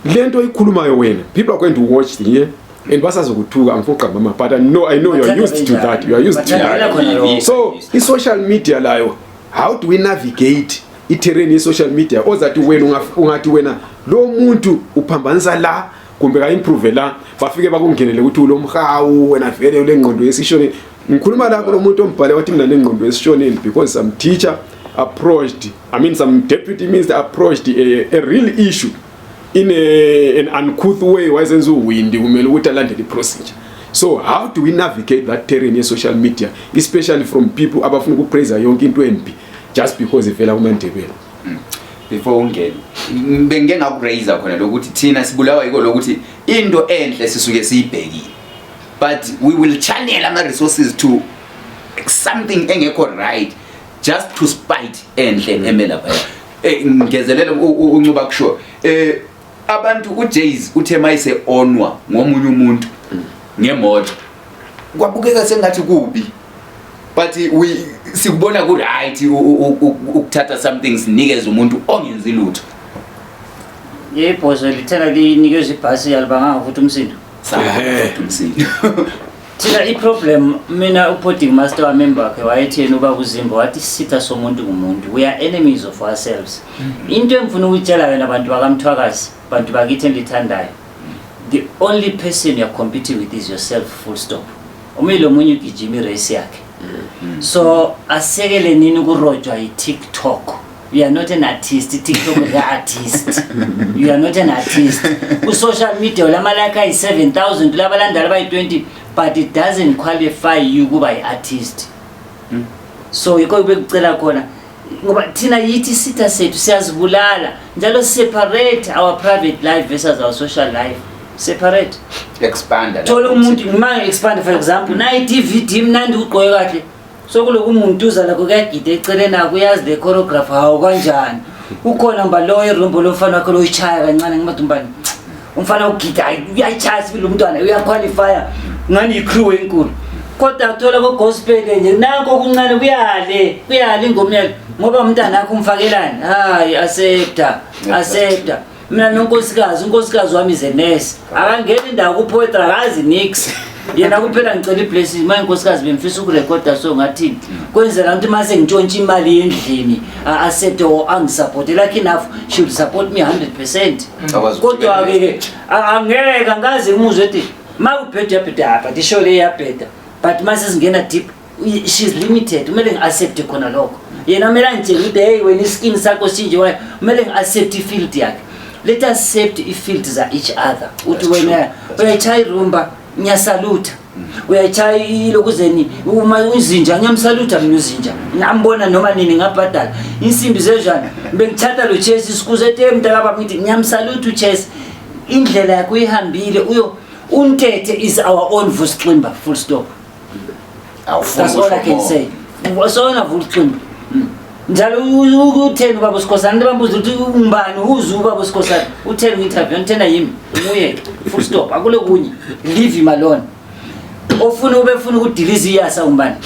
lento oyikhulumayo wena, people are going to watch here and basazokuthuka, angifuni mama, but I know you are used to that, you are used to that. So i-social media layo, how do we navigate i-terrain ye-social media ozathi wena ungathi wena lo muntu uphambanisa la kumbe ka-improve la, bafike bakungenele ukuthi ulomhawu wena vele ulengqondo yesishoneni. Ngikhuluma la kulo muntu ombhale wathi mina nengqondo yesishoneni because some teacher approached, I mean some deputy minister approached a real issue in an uncouth way, wayenza uwindi kumele ukuthi alandele i-procedure. So how do we navigate that terrain ye-social media, especially from people abafuna ukupraise yonke into embi just because ivela kumaNdebele? Before ungene, bengike ngakuraise khona lokuthi thina sibulawa yiko lokuthi into enhle sisuke siyibhekile, but we will channel ama resources to something engekho right just to spite enhle eme lapha. Ngezelela uncuba kusho abantu uJays uthe mayise onwa ngomunye umuntu ngemoto kwabukeka sengathi kubi, but we sikubona ku right ukuthatha something sinikeze umuntu ongenzi lutho. Ibhozo lithela linikezwe ibhasi yalibanganga futhi umsindo. Safuthi umsindo. Thina i-problem, mina upudding master wami wakhe wayetheni ubaba uZimba, wathi isitha somuntu ngumuntu, we are enemies of ourselves. Into engifuna ukuyitshela wena, bantu bakamthwakazi, bantu bakithi engilithandayo, the only person you are competing with is yourself, full stop. Omunye lo munye ugijima irace yakhe. So asekele nini ukurojwa yi-TikTok. You are not an artist. TikTok is artist, you are not an artist. Ku-social media ulamalike ayi-7000, ulabalandeli abayi-20, but it doesn't qualify you ukuba yi-artist. So yikho bekucela khona, ngoba thina yithi isitha sethu, siyazibulala njalo. Separate our private life versus our social life, separate. Expanda. Thola umuntu ma expand, for example, nayi DVD mnandi, ugqoke kahle, so kuloku umuntu uza lakho kuyagida eceleni akho, uyazi le choreograph. Hawu, kanjani ukhona mba lo irumbo lomfana wakho loyichaya kancane, ngibathi umbani umfana ugida, hayi, uyayichaya sibili umntwana, uyaqualifya ngani yi-crew enkulu. Kodwa uthola ko-gospel nje nanko okuncane kuyale kuyale ingoma yale, ngoba umntana akho umfakelani? Hayi, accepta, accepta. Mina nonkosikazi, unkosikazi wami is a nurse, akangeni indawo kupoetry, akazi nix yena kuphela. Ngicela iblessing ma inkosikazi bemfisa ukurekhoda, so ngathini kwenzela ukuthi uma sengitshontsha imali yendlini a-accepte or angisupporte. Lucky enough, she will support me 100%. Akwazi. Kodwa-ke ke angeke angaze ngimuzwe ethi ma kubheda uyabheda, but ishow le iyabheda, but ma sesingena deep she's limited. Kumele ngi-accepte khona lokho. Yena kumele angitshele ukuthi hey wena, iskin sakho sinje, waye kumele ngi-accept i-field yakhe. Let us accept i-field za each other, uthi wena uyayitshaya irumba, ngiyasalutha, uyayitshaya ilokuzeni uma uzinja, ngiyamsalutha mina uzinja, ngambona noma nini ngabhadala insimbi zenjani. Bengithatha lo chess isikuze ete mntakababa, ngithi ngiyamsalutha uchess, indlela yakhe uyihambile uyo. Untethe is our own Vusi Ximba, full stop. Awufuni That's all I can ukusho say. Sona Vusi Ximba njalo. Utheni ubaba uSikhosana? Into bambuza ukuthi ungubani, uze ubaba uSikhosana utheni ku-interview? Ngithena yimi nguye, full stop, akule kunye, leave him alone. Ofuna ube funa ukudiliza iyasa ungubani?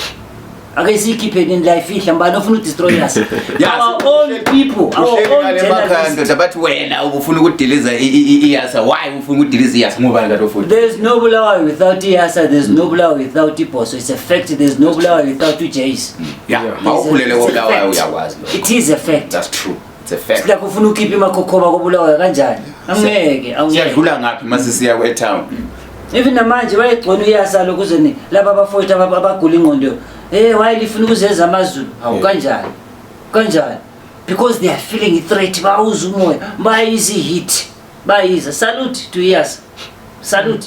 Ake siyikhiphe nini la ifihla, mbani ofuna udestroy iyasa? Our own people, our Uhleli own ngale emakhaya, journalists. ndoda, bathi wena ubufuna ukudiliza iyasa. Why ufuna ukudiliza iyasa? Ngubani kanti ofuna? There's no Bulawayo without Iyasa, there's no Bulawayo without Iboso. It's a fact. There's no Bulawayo without uJays. Yeah, Yeah. mawukhulele It's a koBulawayo fact. uyakwazi lokho. It is a fact. That's true. It's It's a fact. Like ufuna ukhipha imakhokhoba kobulawayo kanjani? Angeke, angeke. Siyadlula ngaphi mase siya e-town? Even namanje bayegcona uyasa lokuze ni laba abafowethu abagula ingqondo. Eh why lifuna ukuzenza amaZulu? Hawu kanjani? Kanjani? Because they are feeling a threat, bawuza umoya, bayizi hit. Bayiza. Salute to Iyasa. Salute.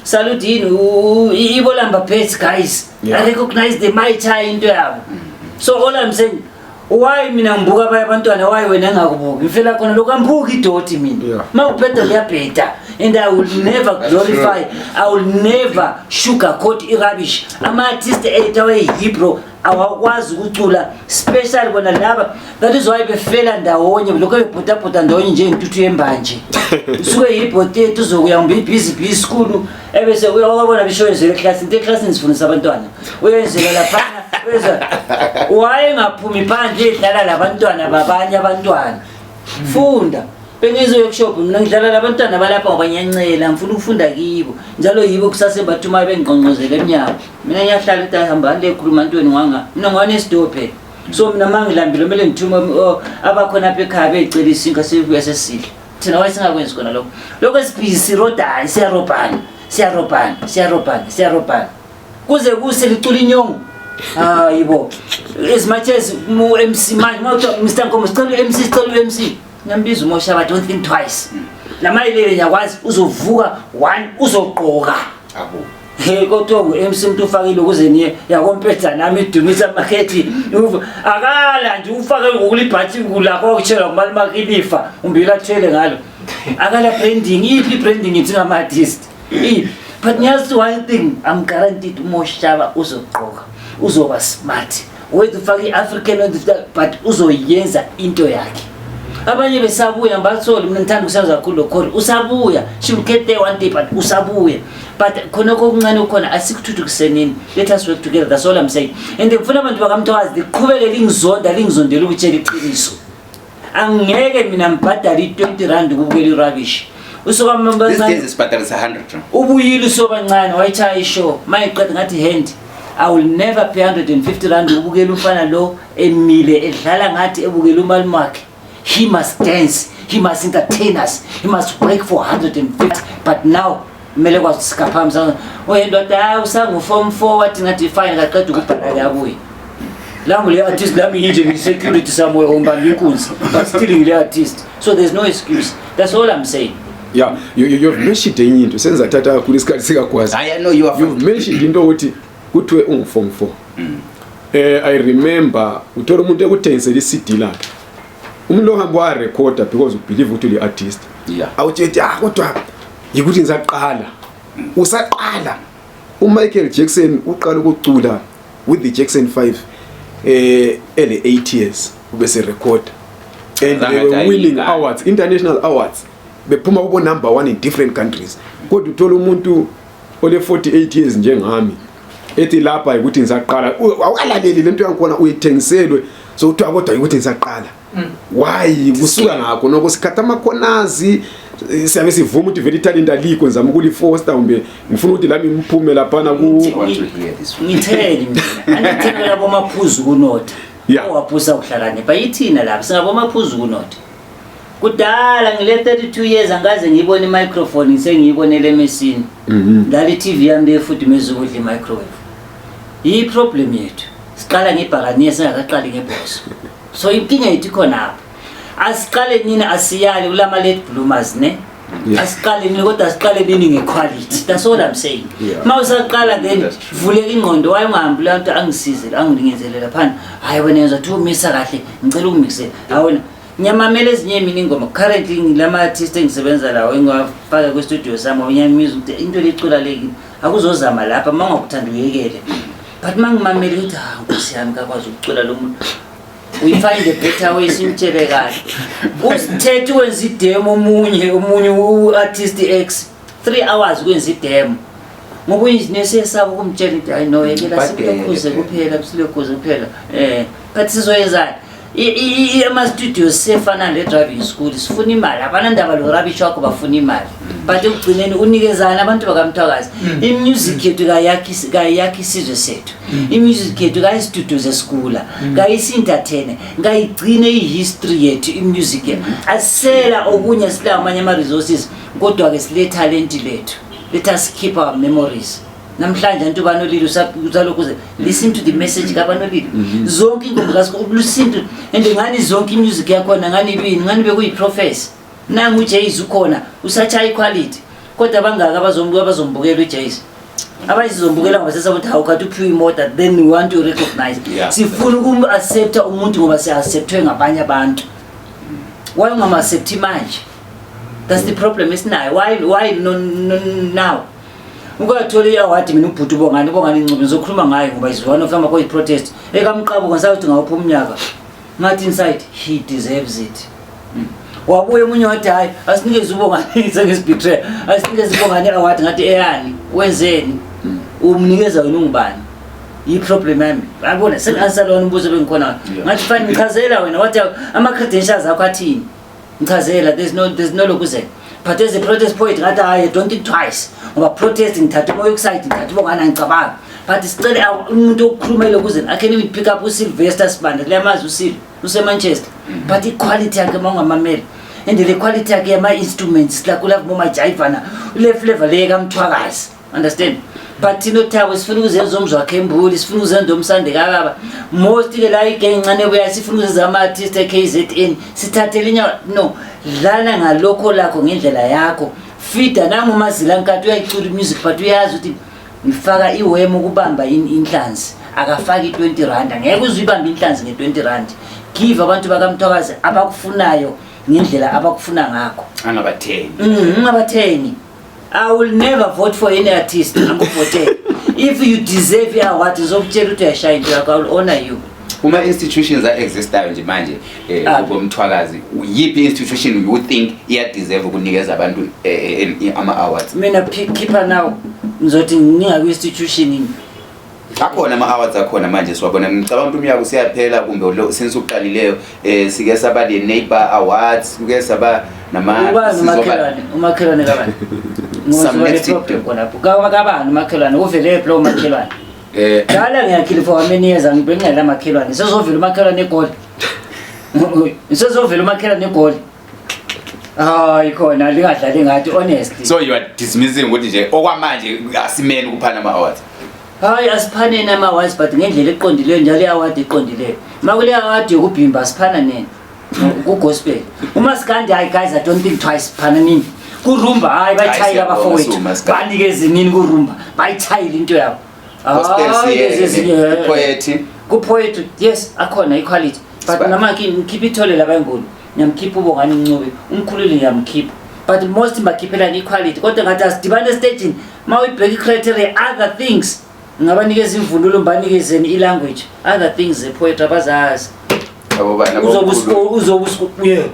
Salute yini ibolamba pets guys. I recognize the mighty into yabo. So all I'm saying, why mina ngibuka abanye abantwana, why wena ngingakubuki? Ngifela khona lokhu angibuki idoti mina. Mawubheda ngiyabheda and I will never glorify, I will never sugarcoat i-rubbish. Ama-artist ethu awe-Hebrew awakwazi ukucula, special bona laba. That is why befela ndawonye, lokho bebhodabhoda ndawonye njengentuthu yembanje. Usuke yibhoti yethu uzokuya ngomba ibhizi bhizi school, ebese uyawabona bishoyenzela eklasini, into eklasini sifundisa abantwana. Uyenzela laphana, uyenza. Wayengaphumi phandle edlala labantwana babanye abantwana. Funda. Bengizo workshop mina ngidlala labantwana balapha ngoba ngiyancela, ngifuna ukufunda kibo. Njalo yibo kusase bathuma bengqongqozela emnyango. Mina ngiyahlala ukuthi hamba le khuluma ntweni ngwanga. Mina ngwane isido phela. So mina mangilambile kumele ngithume abakhona apha ekhaya beyicela isinkwa sibuya sesidla. Thina wayesingakwenzi khona lokho. Lokho esibhizi sirodayo, siyarobhana, siyarobhana, siyarobhana, siyarobhana. Kuze kuse licula inyongo. Hayibo. As much as mu MC manje mawuthiwa Mr Nkomo sicela u-MC, sicela u-MC. Ngiyambiza uMosha, but don't think twice. Lamayilele ngiyakwazi uzovuka one uzogqoka. Abo. Hey kodwa ngu-MC umuntu ufakile ukuze niye yakompetha nami idumisa makhethi. Akala nje ufake ngokulibhathi kulakho okutshelwa kumali makilifa umbila athwele ngalo. Akala branding, iphi branding ithi ngama artist. Iphi? But ngiyazi one thing, I'm guaranteed uMoshaba uzogqoka, uzoba smart. Whether ufake i-African whether but uzoyenza into yakhe. Abanye besabuya ngibathole mina ngithanda ukusebenza kakhulu lokhori usabuya, she will get there one day but usabuya. But khona okuncane okukhona asikuthuthukisenini. Let us work together, that's all I'm saying. And ngifuna abantu bakamthwazi liqhubeke lingizonda, lingizondela ukutshela iqiniso. Angeke mina ngibhadale i-20 rand ukubukela i-rubbish. Usuka These days isibhadalisa 100 rand. Ubuyile usobancane wayitshaya ishow. Mayiqeda ngathi hand, I will never pay 150 rand ukubukela umfana lo emile edlala ngathi ebukela umalume wakhe. He must dance, he must entertain us, he must work for 150. But now kumele kwazi sikaphamisa. Oyendoda hayi usangu form 4 wathi ngathi fine kaqeda ukubhala yabuye. La ngile artist lami nje ngi security somewhere umbamba inkunzi but still ngile artist. So there's no excuse. That's all I'm saying. Yeah, you've mentioned enye into senza thatha kakhulu isikhathi sikagwazi. I know you are. You've mentioned into ukuthi kuthiwe ungu form 4. I remember uthola umuntu ekuthengisela iCD lakhe. Umuntu lo hamba wa recorder because u believe ukuthi uli artist. Awutshethi kodwa yikuthi ngisaqala. Usaqala. uMichael Jackson uqala ukucula with the Jackson 5 ele 8 years ubese recorder. And they were winning awards, international awards. Bephuma kubo number 1 in different countries. Kodwa uthola umuntu ole 48 years njengami ethi lapha ukuthi ngisaqala, awukalaleli lento yangikhona uyithengiselwe so uthiwa kodwa ukuthi ngisaqala. Why kusuka ngakho nokho sikhatha amakhonazi siyabe sivuma ukuthi vele italent alikho, ngizama ukulifoster kumbe ngifuna ukuthi lami ngiphume laphana ku Ngitheni mina angitheni labo maphuzu kunotha. Owaphusa ukuhlakanipha yithina lapha singabo maphuzu kunotha. Kudala ngile 32 years angaze ngiyibone i-microphone ngisengiyibonele emesini. Dlala i-TV yami befudumeza ukudla i-microwave. Yi problem yethu. Siqala ngebhakaniya singakaqali ngebhoso. So inkinga yethu ikhona apha. Asiqale nini asiyale kulama late bloomers ne? Asiqale nini kodwa asiqale nini ngequality. That's all I'm saying. Mawusaqala then vuleka ingqondo waye ungahambi la nto angisize angilingenzele lapha. Hayi wena yenza thu misa kahle ngicela ukumixela. Hayi wena ngiyamamela ezinye mina ingoma. Currently ngilama artist engisebenza lawo engiwafaka kwi studio sami ngiyamizwa ukuthi into lecula le akuzozama lapha mangakuthanda uyekele. But mangimamela ukuthi Nkosi yami kakwazi ukucula lo muntu. We find a better way simtshele kahle. Usithethe wenza idemo omunye u-artist X 3 hours kwenza idemo. Ngoba uengineer sesaba ukumtshela ukuthi hayi no yekela Badele silokhuze phela. kuphela, silokhuze kuphela. But sizoyenzani? Ama-studios sefana le-driving school, sifuna imali, abanandaba lo rubbish wakho, bafuna imali. But ekugcineni unikezana abantu bakaMthwakazi. I-music yethu kayakhi isizwe sethu. I-music yethu kayisiduduze sikula, kayisi-entertaine, kayigcine i-history yethu i-music yethu. Asisela okunye, silawo amanye ama-resources, kodwa-ke sile talenti lethu. Let us keep our memories. Namhlanje antu banolile usalokhu uze listen to the message kabanolile, zonke ingoma listen to and ngani zonke i-music yakhona, ngani ibini, ngani bekuyi-prophecy. Nangu uJays ukhona, usachaya iquality, kodwa bangaka abazombukela uJays? Abanye sizombukela ngoba sesaba ukuthi hawu, khathi uphiwe imota, then we want to recognize. Sifuna ukum-accepta umuntu ngoba si-acceptwe ngabanye abantu. Why ungam-accepti manje? That's the problem esinayo. Why no, now ukathola i-award? Mina ubhuti uBongani Ncube, ngizokhuluma ngayo ngoba is one of ama-protest ekamqabuka. Ngisakuthi ngawuphi umnyaka, ngathi inside he deserves it. Wabuya omunye wathi, "Hayi, asinikeze uBongani," sengisi-betray, "asinikeze uBongani i-award." Ngathi, "Eyani? Wenzeni? Umnikeza wena ungubani?" I-problem yami, yabona, sengi-answer lona umbuzo bengikhona. Ngathi, "Fine, ngichazela wena." Wathi, "Ama-credentials akho athini? Ngichazela." There's no lokuzela. But as a protest poet, ngathi, "Hayi, don't think twice," ngoba protest ngithatha umoya okuside, ngithatha uBongani, angicabanga. But sicele umuntu okukhulumela ukuze I can even pick up uSylvester Sibanda, liyamazi uSil, useManchester, but i-quality yakhe uma ungamamela and le quality yakhe yama-instruments, like ulove bomajayivana, le flavor le kaMthwakazi, understand? But thina oThabo sifuna ukuzenza umzwakhe embuli, sifuna ukuzenza umsande kababa. Most-ke la igeng encane buya, sifuna ukuzenza ama-artist e-KZN, sithathele inyawo. No, dlala ngalokho lakho ngendlela yakho. Fida nangumazila nkathi uyayicula i-music, but uyazi ukuthi ngifaka iwemo ukubamba inhlanzi, akafaki i-20 rand, angeke uze uyibambe inhlanzi nge-20 rand. Give abantu bakaMthwakazi abakufunayo ngendlela abakufuna ngakho. Angabathengi. Ungabathengi. I will never vote for any artist, anguvotele. If you deserve i-award, ngizokutshela ukuthi uyashaya into yakho, I will honor you. Kuma institutions a-existayo nje manje Ah. komthwakazi, yiphi institution you think iya-deserve ukunikeza abantu ama-awards? Mina keeper now, ngizothi ngingakwi-institution. Akhona ama-awards akhona manje, siwabona. Ngicabanga ukuthi umnyaka usiyaphela kumbe lo since uqalileyo, sike saba le-neighbor awards, kuke saba nama Ubani? Umakhelwane, umakhelwane kabani? Some next Problem khonapho. Kabani umakhelwane? Uvele phi lowo makhelwane? Dala ngiyakhile for how many years, angibengingela makhelwane. Sezovela umakhelwane eGoli, sezovela umakhelwane eGoli. Hayi khona, lingadlali ngathi, honestly. So you are dismissing ukuthi nje okwamanje asimele ukuphana ama-awards? Hayi, asiphaneni ama-awards, but ngendlela eqondileyo, njalo i-award eqondileyo. Ma kule award yokubhimba, asiphana nini ku-gospel. Umasikandi, hayi guys, I don't think twice, phana nini. Kurumba, hayi, bayithayile Hayi, siyabonga, abafowethu. siwumasikandi. Banikeze nini kurumba, bayithayile into yabo. Gospel. Hayi, lezi ezinye, Poetry. Ku-poetry, yes, akhona i-quality, but nama ngikhipha ithole labayinguni, ngiyamkhipha uBongani Ncube, umkhululi ngiyamkhipha, but most bakhiphelana i-quality, kodwa ngathi asidibane estagini. Ma uyibheka i-criteria, other things ngingabanikeza imvunulo, ngibanikezeni i-language, other things ze-poetry abazazi. Abo bani? Uzobe Abomkhulu. Yeah,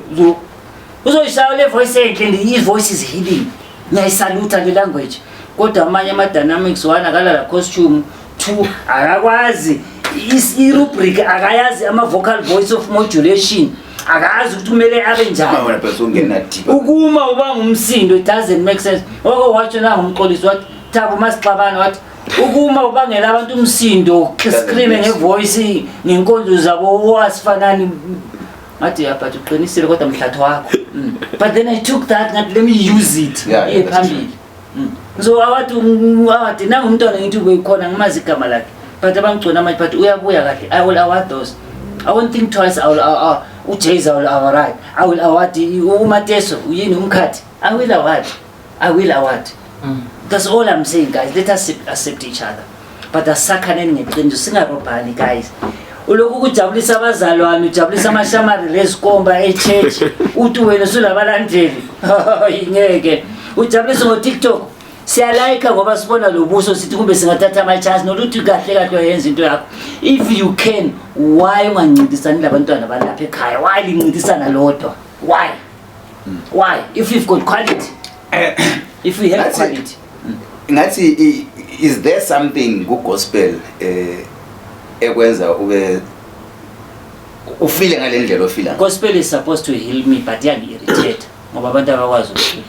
uzoyishaya le voice enhle and i-voice is healing, ngiyayisalutha le language, kodwa amanye ama-dynamics, one, akalala costume, two, akakwazi i-rubric, akayazi ama-vocal voice of modulation, akazi ukuthi kumele abe njani. Wena phela usungena deep. Ukuma uba ngumsindo, it doesn't make sense. Oko watsho nangumxolisi, wathi, "Thabo, masixabana," wathi, "ukuma ubangela abantu umsindo, scream ngevoice ngenkondlo zabo, wasifanani." Ngathi, "Ya, but uqinisile, kodwa mhlatho wakho." But then I took that, ngathi, "Let me use it." Yeah, iye that's phambili. So awathi awathi nangumntwana, ngithi ubekhona, ngimazi igama lakhe, but abangigcona manje, but uyabuya kahle. I will award those, I won't think twice. I will uJays, I will award, I will award uMateso, uyini umkhathi, I will award, I will award. That's all I'm saying, guys. Let us accept each other, but asakhaneni ngeqiniso, singarobhani, guys. Ulokhu kujabulisa abazalwane, ujabulisa amashamari lezikomba e-church, uthi wena usulabalandeli. Ngeke ujabulise ngo-TikTok. Siyalayikha ngoba sibona lo buso, sithi kumbe singathatha ama-chance, noluthi kahle kahle uyayenza into yakho. If you can, why ungancintisani labantwana balapha ekhaya? Why lincintisana lodwa? Why, if you've got quality, if we have quality? Ngathi is there something ku gospel ekwenza ube Ufile ngale ndlela ofila. Gospel is supposed to heal me, but iyangi-irritate ngoba abantu abakwazi ukucula.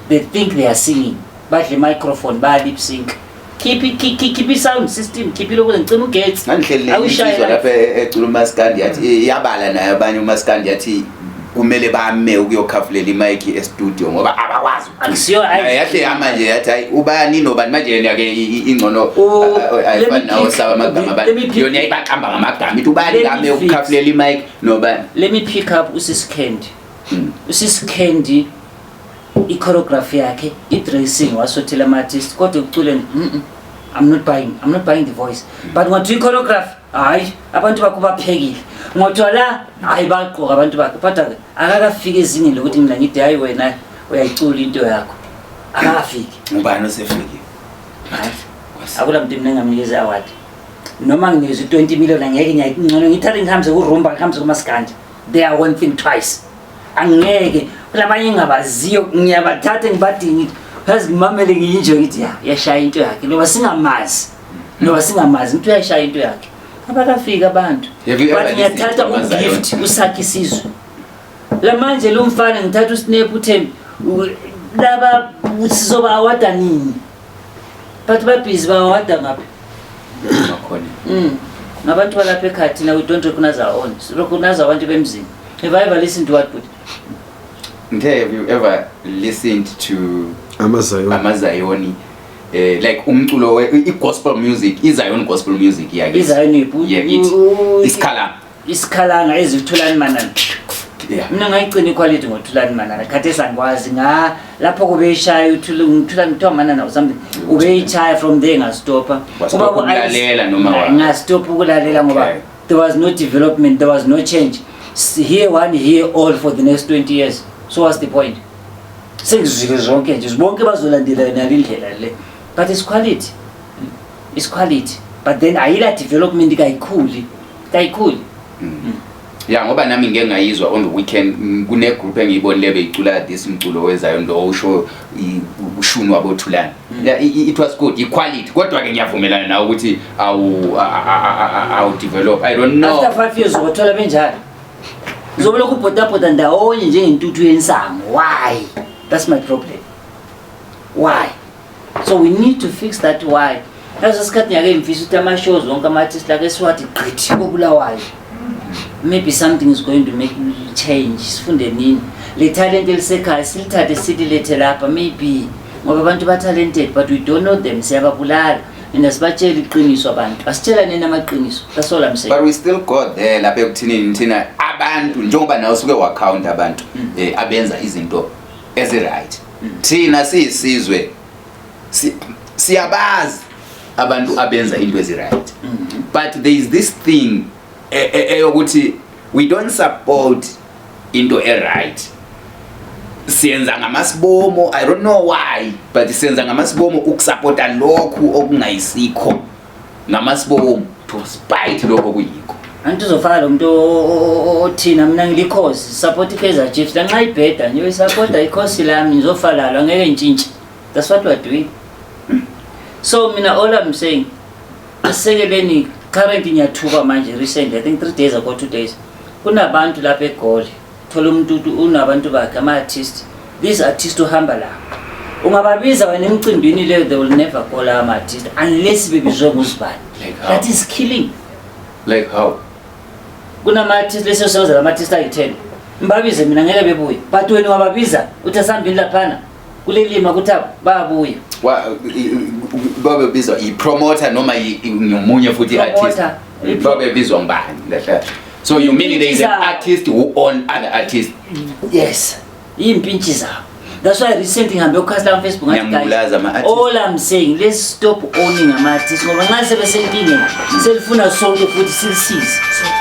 They think they are singing, badle microphone, baya lip sync. Keep i-sound system, keep ilokhu ngicima ugetsi. Ngangihleli Awushaye nensizwa la. lapha ecula umaskandi, yathi iyabala naye abanye umaskandi, yathi kumele bame ukuyokhafulela imayikhi e-studio ngoba abakwazi ukucula. Akusiyo. Yahle yama nje, yathi hayi, ubani nobani manje yena ke ingcono Let me ayifani nawo pick- saba amagama let abantu. me pick- Yona yayibaqamba ngamagama, ithi ubani Let me kame fix. ukukhafulela imayikhi nobani. Let me pick up uSis Candy. USis Candy, i-choreography yakhe, i-dressing, wasothela ama-artist, kodwa ekuculeni, I'm not buying the voice, but ngathiwa i-choreography, hhayi, abantu bakho baphekile. Ngathiwa la, hhayi, bagqoka abantu bakhe, kodwa-ke akakafiki ezingeni lokuthi mina ngithi, "Hhayi, wena uyayicula into yakho." Akakafiki. Ubani osefikile? Hayi, akula muntu mina engamnikeza i-award noma nginikeza u-20 million, angeke. Ngcono ngithathe ngihambe kurumba, ngihambe kumaskandi. They are one thing twice. Angeke, kulabanye engingabaziyo ngiyabathatha, ngibadinge, yazi, ngimamele, ngiyinje, ngithi ya, uyashaya into yakhe noba singamazi, ngithi uyashaya into yakhe. Abakafiki abantu. Have you ever But listened ngiyathatha to Amazion? uGift, usakhe isizwe lamanje lo mfana, ngithatha uSnap, uThembi, laba sizoba awada nini? But babhizi, ba-awarda ngaphi? Makhona. Ngabantu balapha ekhaya. Thina we don't recognize our own, recognize abantu bemzini. Have I ever listened to what put Ngithe, have you ever listened to Amazayoni? Amazayoni, like umculo i-gospel music, iZion gospel music yakithi. IZion yiphi? Yakithi. Isikhala. Isikhalanga ezithulani manana. Mina ngayigcina iquality ngoThulani Manana. Khathesi angikwazi nga lapho kubeyishaya uThulani, kuthiwa Manana or something, ubeyishaya. From there ngastopha. Wastopha ukulalela noma Ngastopha ukulalela ngoba there was no development, there was no change. Hear one, hear all for the next 20 years, so what's the point? Sengizwile zonke nje, bonke bazolandela yona le ndlela le, but it's quality, it's quality, but then ayila development, kayikhuli, kayikhuli. Ya, ngoba nami ngike ngayizwa on the weekend, kune group engiyibonile beyicula this mculo wezayo lo usho ushuni wabothulani. Yeah, it was good, i-quality, kodwa ke ngiyavumelana nawe ukuthi awu develop, I don't know. After 5 years uzothola benjalo, uzobe lokhu ubhodabhoda ndawonye njengentuthu yensangu. Why? That's my problem. Why? So we need to fix that. Why? Leso sikhathi ngiyake ngifisa ukuthi ama-shows wonke ama-artist lake siwathi gqithi koBulawayo, maybe something is going to make change. Sifunde nini le talent elisekhaya, silithathe sililethe lapha maybe, ngoba abantu ba-talented but we don't know them. Siyababulala and asibatsheli iqiniso abantu, asitshela nini amaqiniso? That's all I'm saying. But we still got there lapha ekuthinini thina abantu, njengoba nawe usuke wa-count abantu abenza izinto ezi-right. Thina siyisizwe siyabazi abantu abenza into ezi-right, but there is this thing eyokuthi we don't support into e-right. Siyenza ngamasibomo, I don't know why, but siyenza ngamasibomo ukusupporta lokhu okungayisikho, ngamasibomo, to spite lokho okuyikho. Anti uzofaka lo muntu othina, mina ngilikhosi, support i-Kaizer Chiefs lanxa ibheda nje, uyisupporta ikhosi lami, ngizofa lalo, angeke ntshintshe. That's what we're doing. So mina all I'm saying, asekeleni. Currently ngiyathuka manje, recently, I think 3 days ago, 2 days, kunabantu lapha eGoli, thola umuntu uthi unabantu bakhe ama-artist. These artist uhamba la, ungababiza wena emcimbini leyo, they will never call ama-artist unless bebizwe nguzibani. Like how? That is killing. Like how? Kunama-artist lesesebenza lama-artist ayi-10, ngibabize mina, ngeke bebuye, but wena ungababiza uthi asihambini laphana kulelima kuthi bayabuya. Babebizwa i-promoter noma ngomunye futhi i-artist? Promoter. Babebizwa ngubani kahle kahle? So you mean there is an artist who own other artists? Yes, iy'mpintshi zabo. That's why recently ngihambe ukhasi lami Facebook, ngathi, guys, Niyambulaza ama-artist. all I'm saying, let's stop owning ama-artist, ngoba nxa sebesenkingeni selifuna sonke futhi silisize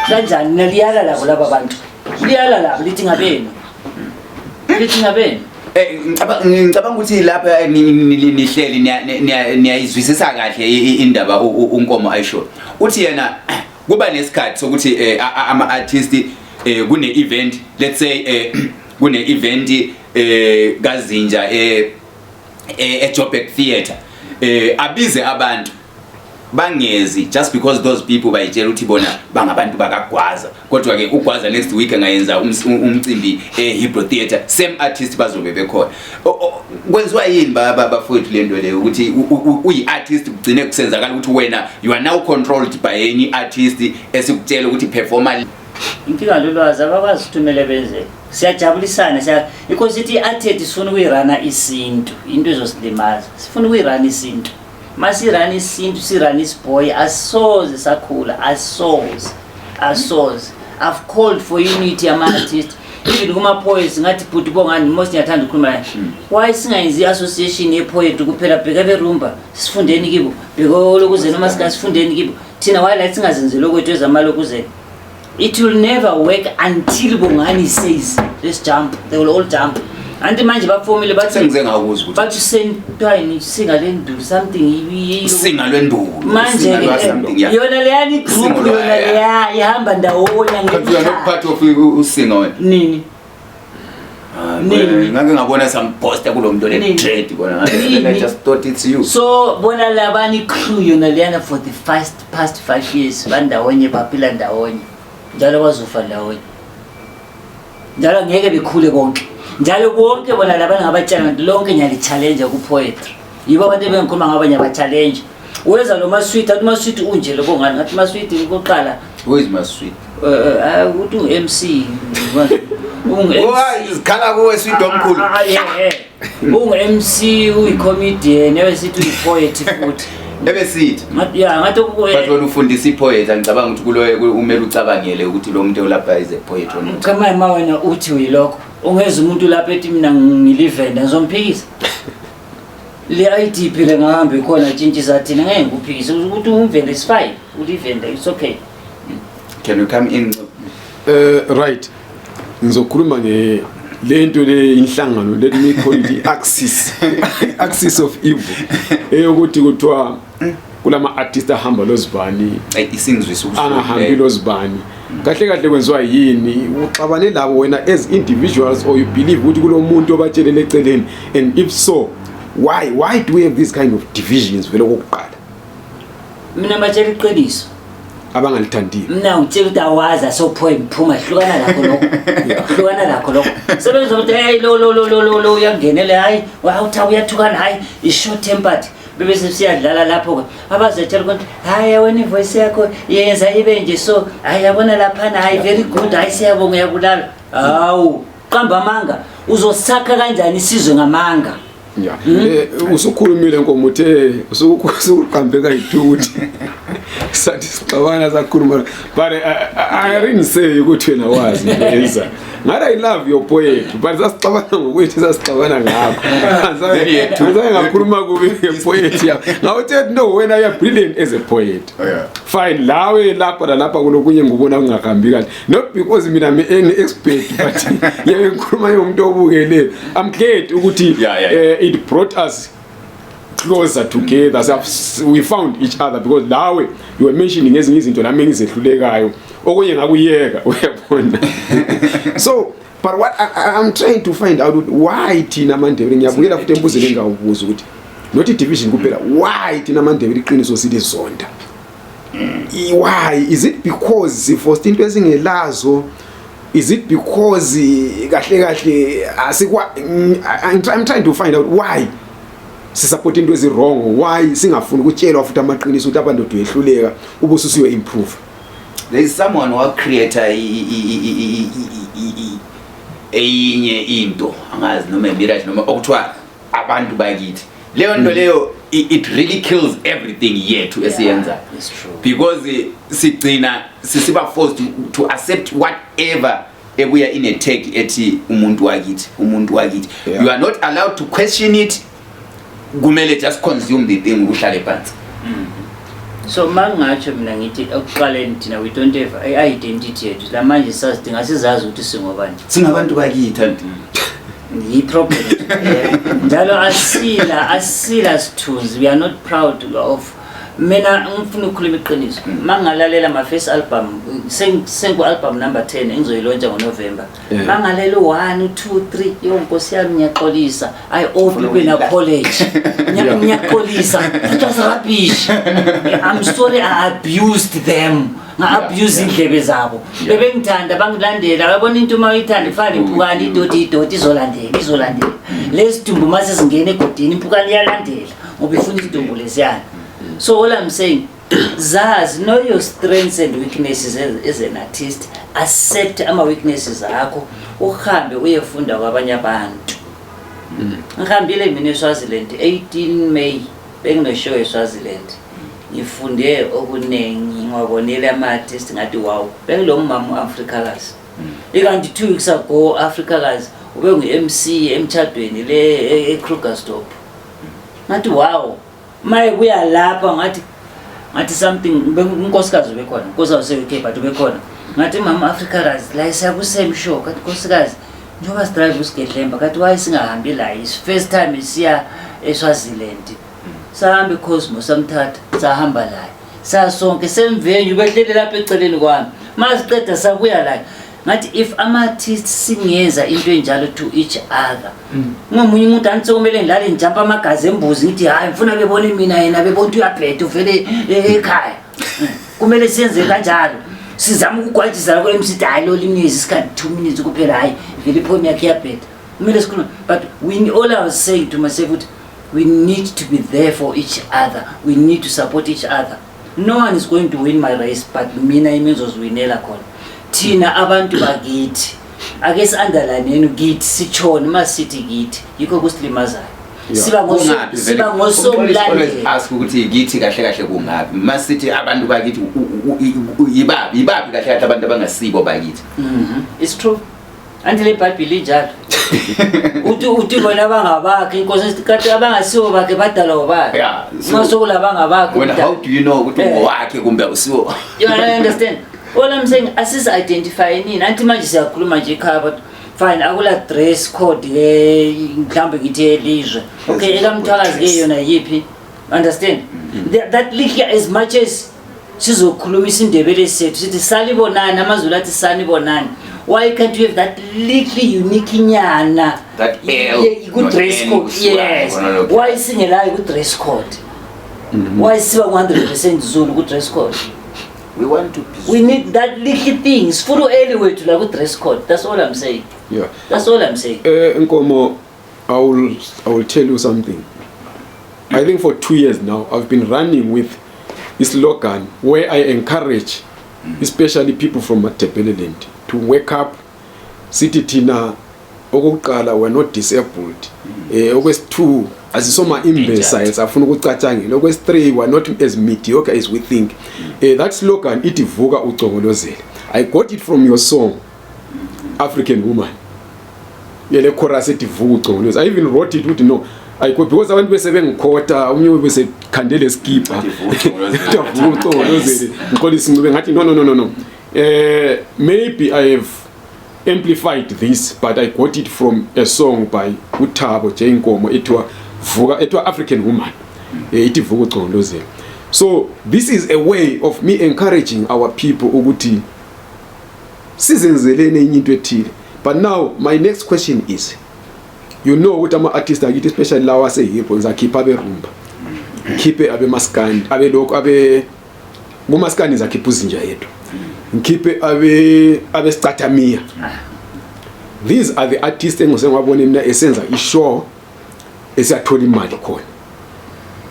kanjani? Naliyala labo laba bantu, liyala labo, lithi ngabenu, lithi ngabenu. Ngicabanga ukuthi lapha nihleli niyayizwisisa kahle indaba uNkomo ayisho. Uthi yena kuba nesikhathi sokuthi ama-artist kune event, let's say kune event kaZinja eJoburg Theatre, abize abantu. Bangezi just because those people bayitshela ukuthi bona bangabantu bakaGwaza. Kodwa ke uGwaza next week angayenza umcimbi eHebrew Theatre, same artist bazobe bekhona. Kwenziwa yini bafowethu lento leyo ukuthi uyi-artist kugcine kusenzakala ukuthi wena you are now controlled by any artist esikutshela ukuthi performa? Inkinga lolwazi abakwazi ukuthi kumele benze. Siyajabulisana siya because ithi i-art yethu sifuna ukuyirana isintu, into ezosilimaza. Sifuna ukuyirana isintu. Masirana isintu, sirana isiboy, asoze sakhula, asoze. Asoze. I've called for unity ama-artist. Even kuma-poets ngathi bhuti Bongani, most ngiyathanda ukukhuluma naye. Why singayenzi i-association ye-poetry kuphela? Bheka berumba, sifundeni kibo. Bheka olokuzeni noma sifundeni kibo. Thina why la singazenzeli okwethu ezamalokuzeni? It will never work until Bongani says let's jump. They will all jump. Anti manje bafomile bathi Sengize ngakuzwa ukuthi bathi sentwayini singa lendulo something. Usinga lwendulo. Manje usinga lwa something, yeah. Yona leyani group Usingo lwa- yona leya ihamba ndawonye. Kanti you are not part of usinga wena? Nini? Ah, Nini? ngake ngabona some poster kulo muntu le Nini? dread kona. Nini? I just thought it's you. So bona labani crew yona leyana for the first past 5 years bandawonye, baphila ndawonye, njalo bazofa ndawonye, njalo ngeke bekhule bonke, njalo bonke bona labana ngabatshela ngathi lonke ngiyali-challenge ku-poetry. Yibo abantu ebengikhuluma ngabo, ngiyaba-challenge. Weza lo Maswiti, athi Maswiti unje lo Bongani, ngathi Maswiti kokuqala. Who is Maswiti? Ukuthi ungu-MC, ungu-MC. Why izikhala kuwe, Sweet omkhulu? Ah, ah, yeah. Ungu-MC, uyi-comedian, ebesithi uyi-poet futhi. Ebesithi Ya, ngathi but wena ufundisa i-poet, angicabanga ukuthi kulo umele ucabangele ukuthi lo muntu olapha is a poet or not. Cha, ma wena uthi uyilokho, ungeza umuntu lapha ethi mina ngilivenda, ngizomphikisa? Le ID phela ngahambe khona tshintshisa thina, ngeke ngikuphikise ukuthi umvenda is fine, ulivenda, it's okay. Can you come in? Right. Ngizokhuluma nge lento le inhlangano, let me call it axis axis of evil, eyokuthi kuthiwa kulama artist ahamba lozibani, Ay, isingizwisa ubuhlungu angahambi leyo. lozibani. Kahle kahle kwenziwa yini? Uxabane labo wena as individuals or you believe ukuthi kulo muntu obatshelele eceleni? And if so, why do we have these kind of divisions vele okokuqala? Mina batshela iqiniso. Abangalithandiyo. Mina ngitshela ukuthi awazi asophoyim, phuma, hlukana lakho lokho, hlukana lakho lokho. Sebenza ukuthi hey, lo lo lo lo lo lo uyangenela, hayi wawutha uyathukana, hayi i-short tempered, bebe sesiyadlala lapho-ke abazetshela ukuthi hayi wena ivoice yakho yenza ibe nje, so hayi yabona laphana, hayi very good, hayi siyabonga, uyabulala. Hawu, qamba amanga, uzosakha kanjani isizwe ngamanga? Ya, usukhulumile Nkomo, uthe usuqambe kayi-two ukuthi sathi sixabana sakhuluma, but I didn't say ukuthi wena wazi into ngathi I love your poet, but sasixabana ngokwethu, sasixabana ngakho. Then you had to- Azange ngakhuluma kubi ngepoet yakho, ngawuthe no, wena you are brilliant as a poet. Fine, lawe lapha nalapha kulokunye ngubona kungahambi kahle, not because mina I'm an expert, but ngiyabe ngikhuluma njengomuntu obukele. I'm glad ukuthi it brought us closer together. So we found each other because lawe you were mentioning ezinye izinto nami engizehlulekayo, okunye ngakuyeka, uyabona. So but what I'm trying to find out ukuthi why thina amaNdebele, ngiyabuyela futhi embuzweni engawubuza ukuthi not i-division kuphela, why thina amaNdebele iqiniso silizonda? Why is it? Because siforced into ezingelazo? Is it because kahle kahle asikwa I'm trying to find out why sisupport into ezi-wrong, why singafuni ukutshelwa futhi amaqiniso ukuthi abantu uyehluleka ubususiyo improve. There is someone who create eyinye into, angazi noma imirage noma okuthiwa abantu bakithi, leyo nto leyo it really kills everything yethu esiyenzayo. It's true. Because sigcina sisiba forced to accept whatever ebuya ine tag ethi umuntu wakithi, umuntu wakithi. You are not allowed to question it, kumele just consume the thing, uhlale phansi. So mangingatsho mina ngithi ekuqaleni thina we don't have i-identity yethu, lamanje sazidinga sizazi ukuthi singobani. Singabantu bakithi, anti. Yi-problem. Njalo asila sithunzi, we are not proud of Mina ngifuna ukukhuluma iqiniso. Mangalalela ma first album, sengu album number 10 engizoyilontsha ngoNovember. Mangalalela 1 2 3, yo nkosi yami, ngiyaxolisa. I owe people an apology. Ngiyaxolisa. It was rubbish. I'm sorry I abused them. Nga-abuse indlebe zabo. Bebengithanda, bangilandela, babona into uma uyithanda ifana impukane, idoti idoti izolandela, izolandela. Lesi dumbu mase singena egodini, impukane iyalandela ngoba ifuna isidumbu lesiyana. So all I'm saying, zazi, know your strengths and weaknesses as an artist. Accept ama-weaknesses akho, uhambe uyefunda kwabanye abantu. Ngihambile mina eSwaziland 18 May, bengine-show eSwaziland. Ngifunde okuningi, ngiwabonile ama-artist, ngathi wow, bengilo mama u-Africakazi. Ikanti 2 weeks ago Africakazi ube ngu-MC emtshadweni le eKrugersdorp. Ngathi wow, mayebuya lapha ngathi something unkosikazi ubekhona, unkosikazi use-UK but ubekhona. Ngathi, "Mama Africakazi, la siya ku-same show." Kathi, "Nkosikazi, njengoba sidrive usigedlemba, kathi why singahambi la? Is first time siya eSwaziland." Sahamba eCosmo, samthatha, sahamba laye, sasonke same venue, behleli lapha eceleni kwami. Masiqeda sabuya la. Ngathi if ama-artist singenza into enjalo to each other, ngomunye umuntu angithi sekumele ngilale ngijampa amagazi embuzi, ngithi hhayi, ngifuna bebone mina, yena bebona ukuthi uyabheda uvele ekhaya. Kumele siyenze kanjalo, sizame ukugwajisa la ku-MC, hhayi, lo limnikeze isikhathi 2 minutes kuphela, hhayi vele ipoem yakhe iyabheda. Kumele sikhulume, but we, all I was saying to myself ukuthi we need to be there for each other, we need to support each other. No one is going to win my race but mina imi ngizoziwinela khona. Thina abantu bakithi, ake si-underlineni kithi, sitshone uma sithi kithi, yikho kusilimazayo. Kungaphi vele? Siba Always ngosomlandela. ask ukuthi kithi kahle kahle kungaphi. Masithi abantu bakithi, yibaphi, yibaphi kahle kahle abantu abangasibo bakithi? It's true, anti le Bhayibhili injalo, uthi bona abangabakhe inkosi esithi kanti abangasibo bakhe badalwa ubani? Yeah, Uma sokula abangabakhe wena, how do you know ukuthi ungowakhe kumbe usiwo? You understand? All I'm saying, asisi-identify nini. Anti manje siyakhuluma nje ekhaya, but fine, akula dress code ke, mhlawumbe ngithi elizwe. Okay, ekaMthwakazi ke yona yiphi? Understand? That little, as much as sizokhuluma isiNdebele sethu, sithi salibonani, amaZulu athi sanibonani. Why can't you have that little unique nyana? That L, Ku-dress not N, code. kusuka Yes. khona lokho. Why singelayo ku-dress code? Why siba ku-100% Zulu ku-dress code? We want to be We need that little thing. Sifuna u-eli wethu la ku-dress code. That's all I'm saying. That's all I'm saying. Nkomo, I will tell you something. I think for 2 years now, I've been running with a slogan where I encourage, especially people from Matabeleland, to wake up. Sithi thina okokuqala, we're not disabled. Okwesi-2, asisoma imbeciles afuna ukucatshangela. Okwesi-3, we're not as mediocre as we think. That slogan ithi "Vuka ucongolozele." I got it from your song "African Woman", yele chorus ethi "Vuka ucongoloze." I even wrote it ukuthi no, I got because abantu bese bengikhota, omunye bese khandele skipa. Athi "Vuka ucongolozele." "Vuka ucongolozele, Mxolisi Ncube." Ngathi no, no, no, no, no, maybe I have amplified this, but I got it from a song by uThabo J Nkomo ethiwa Vuka, ethiwa "African Woman", ithi "Vuka ucongolozele." So this is a way of me encouraging our people ukuthi sizenzeleni enye into ethile. But now my next question is, you know ukuthi ama-artist akithi, especially lawa ase-hip, ngizakhipha aberumba, ngikhiphe abemaskandi, abelokhu abe kumaskandi, ngizakhipha uZinja Yedwa, ngikhiphe abe abesicathamiya. These are the artists engisengiwabona mina esenza ishow, esiyathola imali khona.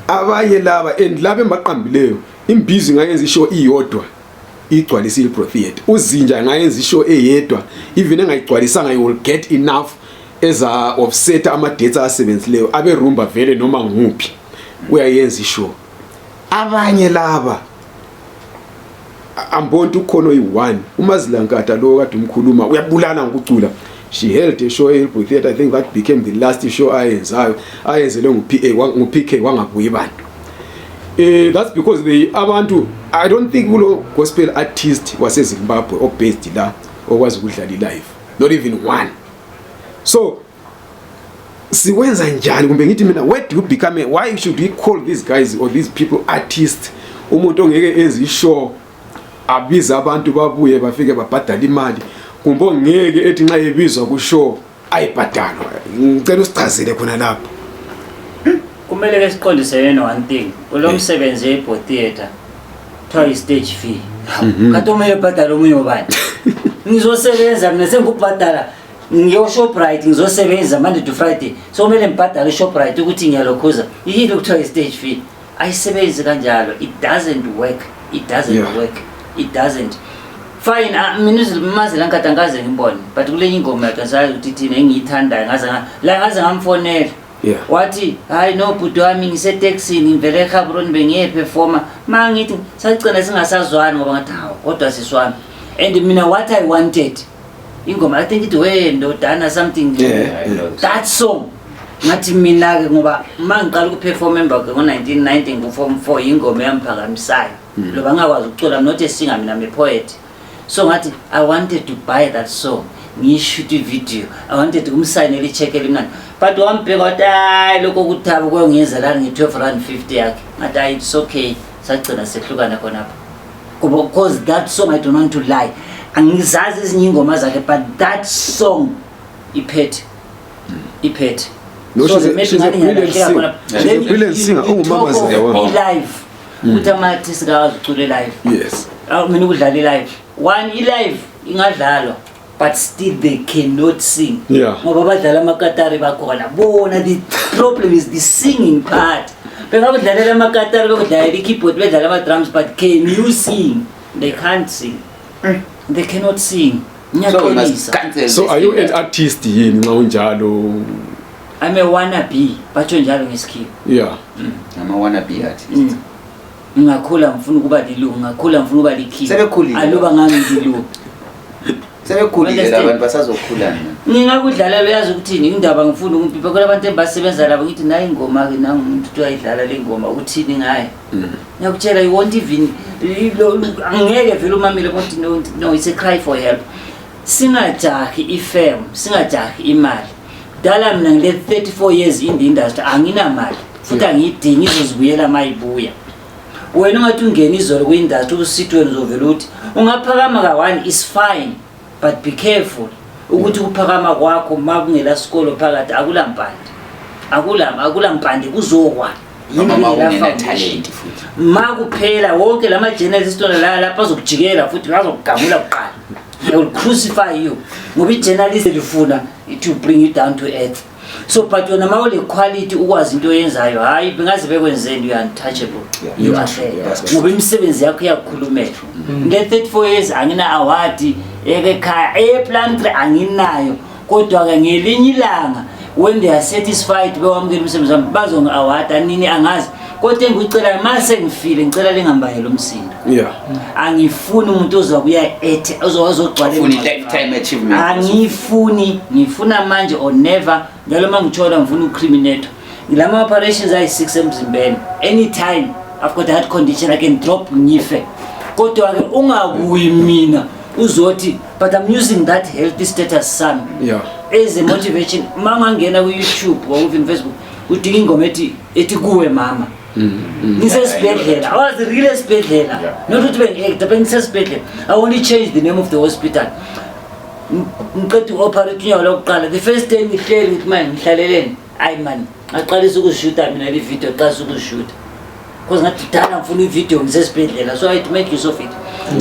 Abanye laba and laba embaqambileyo, imbizo ingayenza ishow iyodwa igcwalise iLibro Theatre, uZinja angayenza ishow eyedwa, even engayigcwalisanga, you will get enough eza offset ama dates asebenzileyo. Abe rumba vele noma nguphi uyayenza ishow. Abanye laba ambonto ukhona oyi-one, uMazilankatha lo kade umkhuluma, uyabulala ngokucula. She held a show eHillbrow Theatre. I think that became the last show ayenzayo, ayenzelwe ngu-PA, ngu-PK, wangabuyi bantu. That's because they abantu, I don't think kulo gospel artist waseZimbabwe obased la okwazi ukudlala live, not even one. So Siwenza njani, kumbe ngithi mina, where do you become a, why should we call these guys or these people artists? Umuntu ongeke enze ishow, abize abantu babuye bafike babhadale imali, kumbe ongeke ethi nxa ebizwa kushow ayibhadalwa. Ngicela usichazele khona lapho. Kumele ke siqondise yena one thing, kulo msebenzi ye-bo theatre kuthiwa i-stage fee. Kanti omunye ubhadala, omunye ubani? Ngizosebenza mina sengikubhadala, ngiyo-Shoprite, ngizosebenza Monday to Friday, so kumele ngibhadale i-Shoprite ukuthi ngiyalokhuza. Yini okuthiwa i-stage fee? Ayisebenzi kanjalo. It doesn't work, it doesn't work, it doesn't. Fine, ah, mina uMazela Nkata angikaze ngimbone, but kulenye ingoma yakhe ngisazi ukuthi thina engiyithandayo, ngaze la ngaze ngamfonela. Wathi, "Hayi no, bhuti wami, ngisetekisini, ngivele eGaborone, bengiye-performa." Ma ngithi sagcina singasazwani ngoba ngathi, "Hawu, kodwa sisi wami." And mina what I wanted, ingoma, I think it we ndodana something. I know. That song, ngathi mina-ke, ngoba ma ngiqala ukuperforma emva ngo-1990 ngu-form 4, ingoma eyamphakamisayo loba ngingakwazi ukucula. I'm not a singer mina, I'm a poet. So ngathi I wanted to buy that song, ngiyishoot ivideo. I wanted ukumsayinela i-cheque elimnandi, but wambheka wathi, "Hayi, lokho kuthaba kuyongenzelani nge-12 rand 50 yakhe." Ngathi, "Hayi, it's okay." Sagcina sehlukana khonapho. Kuba because that song, I don't want to lie, angizazi ezinye ingoma zakhe, but that song iphethe, iphethe. No, So maybe she's a ngani brilliant ngiyalahleka singer. khona. She's a Then brilliant singer. you Ungumama talk of Zila wami. i-live, ukuthi ama-artist kawazi ucula i-live. Awu, mina ukudlala i-live one, i-live ingadlalwa, but still they cannot sing. Ngoba badlala amakatari bakhona bona. The problem is the singing part. Bengakudlalela amakatari, bekudlalela i-keyboard, bedlala ama-drums, but can you sing? They can't sing, they cannot sing. So we must Ngiyaxolisa. cancel So this are you thing. an artist yini nxa unjalo? I'm a wannabe, batsho njalo ngesikhiwa. Ama wannabe artists. Ngingakhula ngifuna ukuba lilungu, ngingakhula ngifuna ukuba likhiwa. Sebekhulile. Aluba ngangililungu. Sebekhulile. Understand? Abantu basazokhula mina. Ngingakudlalela, uyazi ukuthini indaba, ngifuna ukumpipa kula bantu engibasebenza labo, ngithi nayi ingoma-ke, nangumuntu uthi uyayidlala le ngoma, uthini ngayo? Ngiyakutshela, you won't even angeke vele umamele ukuthi no, no, it's a cry for help. Singajahi i-fame, singajahi imali. Dala mina ngile 34 years in the industry, anginamali futhi angiyidingi, izozibuyela uma ibuya. Wena ungathi ungena izolo kwi-industry, usithi wena uzovela ukuthi ungaphakama ka-one is fine, but be careful ukuthi ukuphakama kwakho ma kungela sikolo phakathi, akulampande, akula mpande, kuzowa. Noma ma Yini ungena foundation. Talent futhi. Ma kuphela wonke lama journalist ona la lapha azokujikela futhi bazokugamula kuqala. They will crucify you ngoba i-journalist lifuna to bring you down to earth. So but wena ma ule quality, ukwazi into oyenzayo, hayi, bengaze bekwenzeni, you are untouchable. You are there ngoba imisebenzi yakho iyakukhulumela. Ngile 34 years angina award ekhaya, ePlumtree anginayo, kodwa-ke ngelinye ilanga when they are satisfied, bewamukela umsebenzi wami, bazongi-awarda nini angazi. Kodwa engikucelayo, ma sengifile, ngicela lingambangeli umsindo. Angifuni umuntu ozabuya ethe ozogcwala Ufuna i-lifetime achievement. Angiyifuni, ngifuna manje or never. Njalo uma ngithola ngifuna ucriminator lama operations ayi-6 emzimbeni. Anytime I've got a heart condition, I can drop ngife. Kodwa-ke ungabuyi mina uzothi, but I'm using that healthy status sami as a motivation. Uma ungangena ku-YouTube or even Facebook, udinga ingoma ethi "Kuwe Mama", ngisesibhedlela. I was really esibhedlela. Not ukuthi bengi-acta, bengisesibhedlela. I only changed the name of the hospital. Ngiqeda uku-operate unyawo lokuqala, the first day ngihleli ukuthi manje ngihlaleleni, ayi mani, ngaqalisa ukuzishuta mina le video, qalisa ukuzishuta because ngathi dala ngifuna ivideo ngisesibhedlela, so I had to make use of it.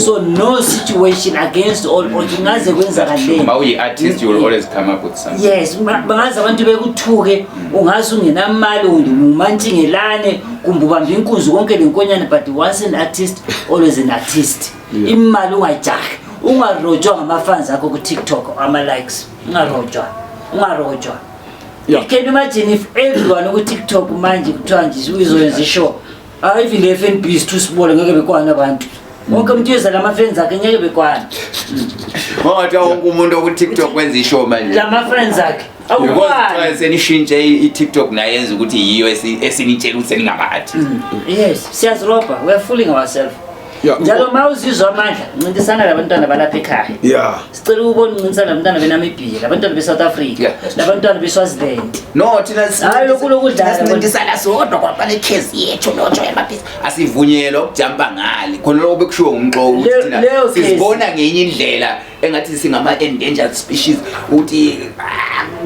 So no situation, against all odds, ungaze kwenzakaleni. Ma uyi-artist, you will always come up with something. Yes, bangaze abantu bekuthuke, ungaze ungenamali, umantshingelane kumbe ubambe inkunzi konke lenkonyane, but once an artist, always an artist. Imali ungayijahi, ungarojwa ngama-fans akho ku-TikTok, ama-likes, ungarojwa, ungarojwa. You can imagine if everyone ku-TikTok manje kuthiwa nje uzoyenza ishow. Ah, even le FNB is too small, ngeke bekwana abantu. Wonke umuntu uyeza lama-fans akhe, ngeke bekwana. Ngoba wonke umuntu oku-TikTok wenza ishow manje. Lama-friends akhe. Because Awukwazi. kuthiwa senishintshe i-TikTok, nayenza ukuthi yiyo esinitshela ukuthi seningama-artist. Yes, siyazirobha. We are fooling ourselves. Yeah. Njalo uma uzizwa amandla, ncintisana labantwana balapha ekhaya. Sicela ukubona uncintisana labantwana beNamibia, labantwana beSouth Africa, Yeah, that's true. labantwana beSwaziland. No, thina Hayi, lokhu lokudlala, sincintisana sodwa kwabale khezi yethu notsho yamaphisi. Asivunyelwa ukujampa ngale. Khona lokho bekushiwo ngumxoxo ukuthi thina Leyo khezi. sizibona ngenye indlela engathi singama endangered species ukuthi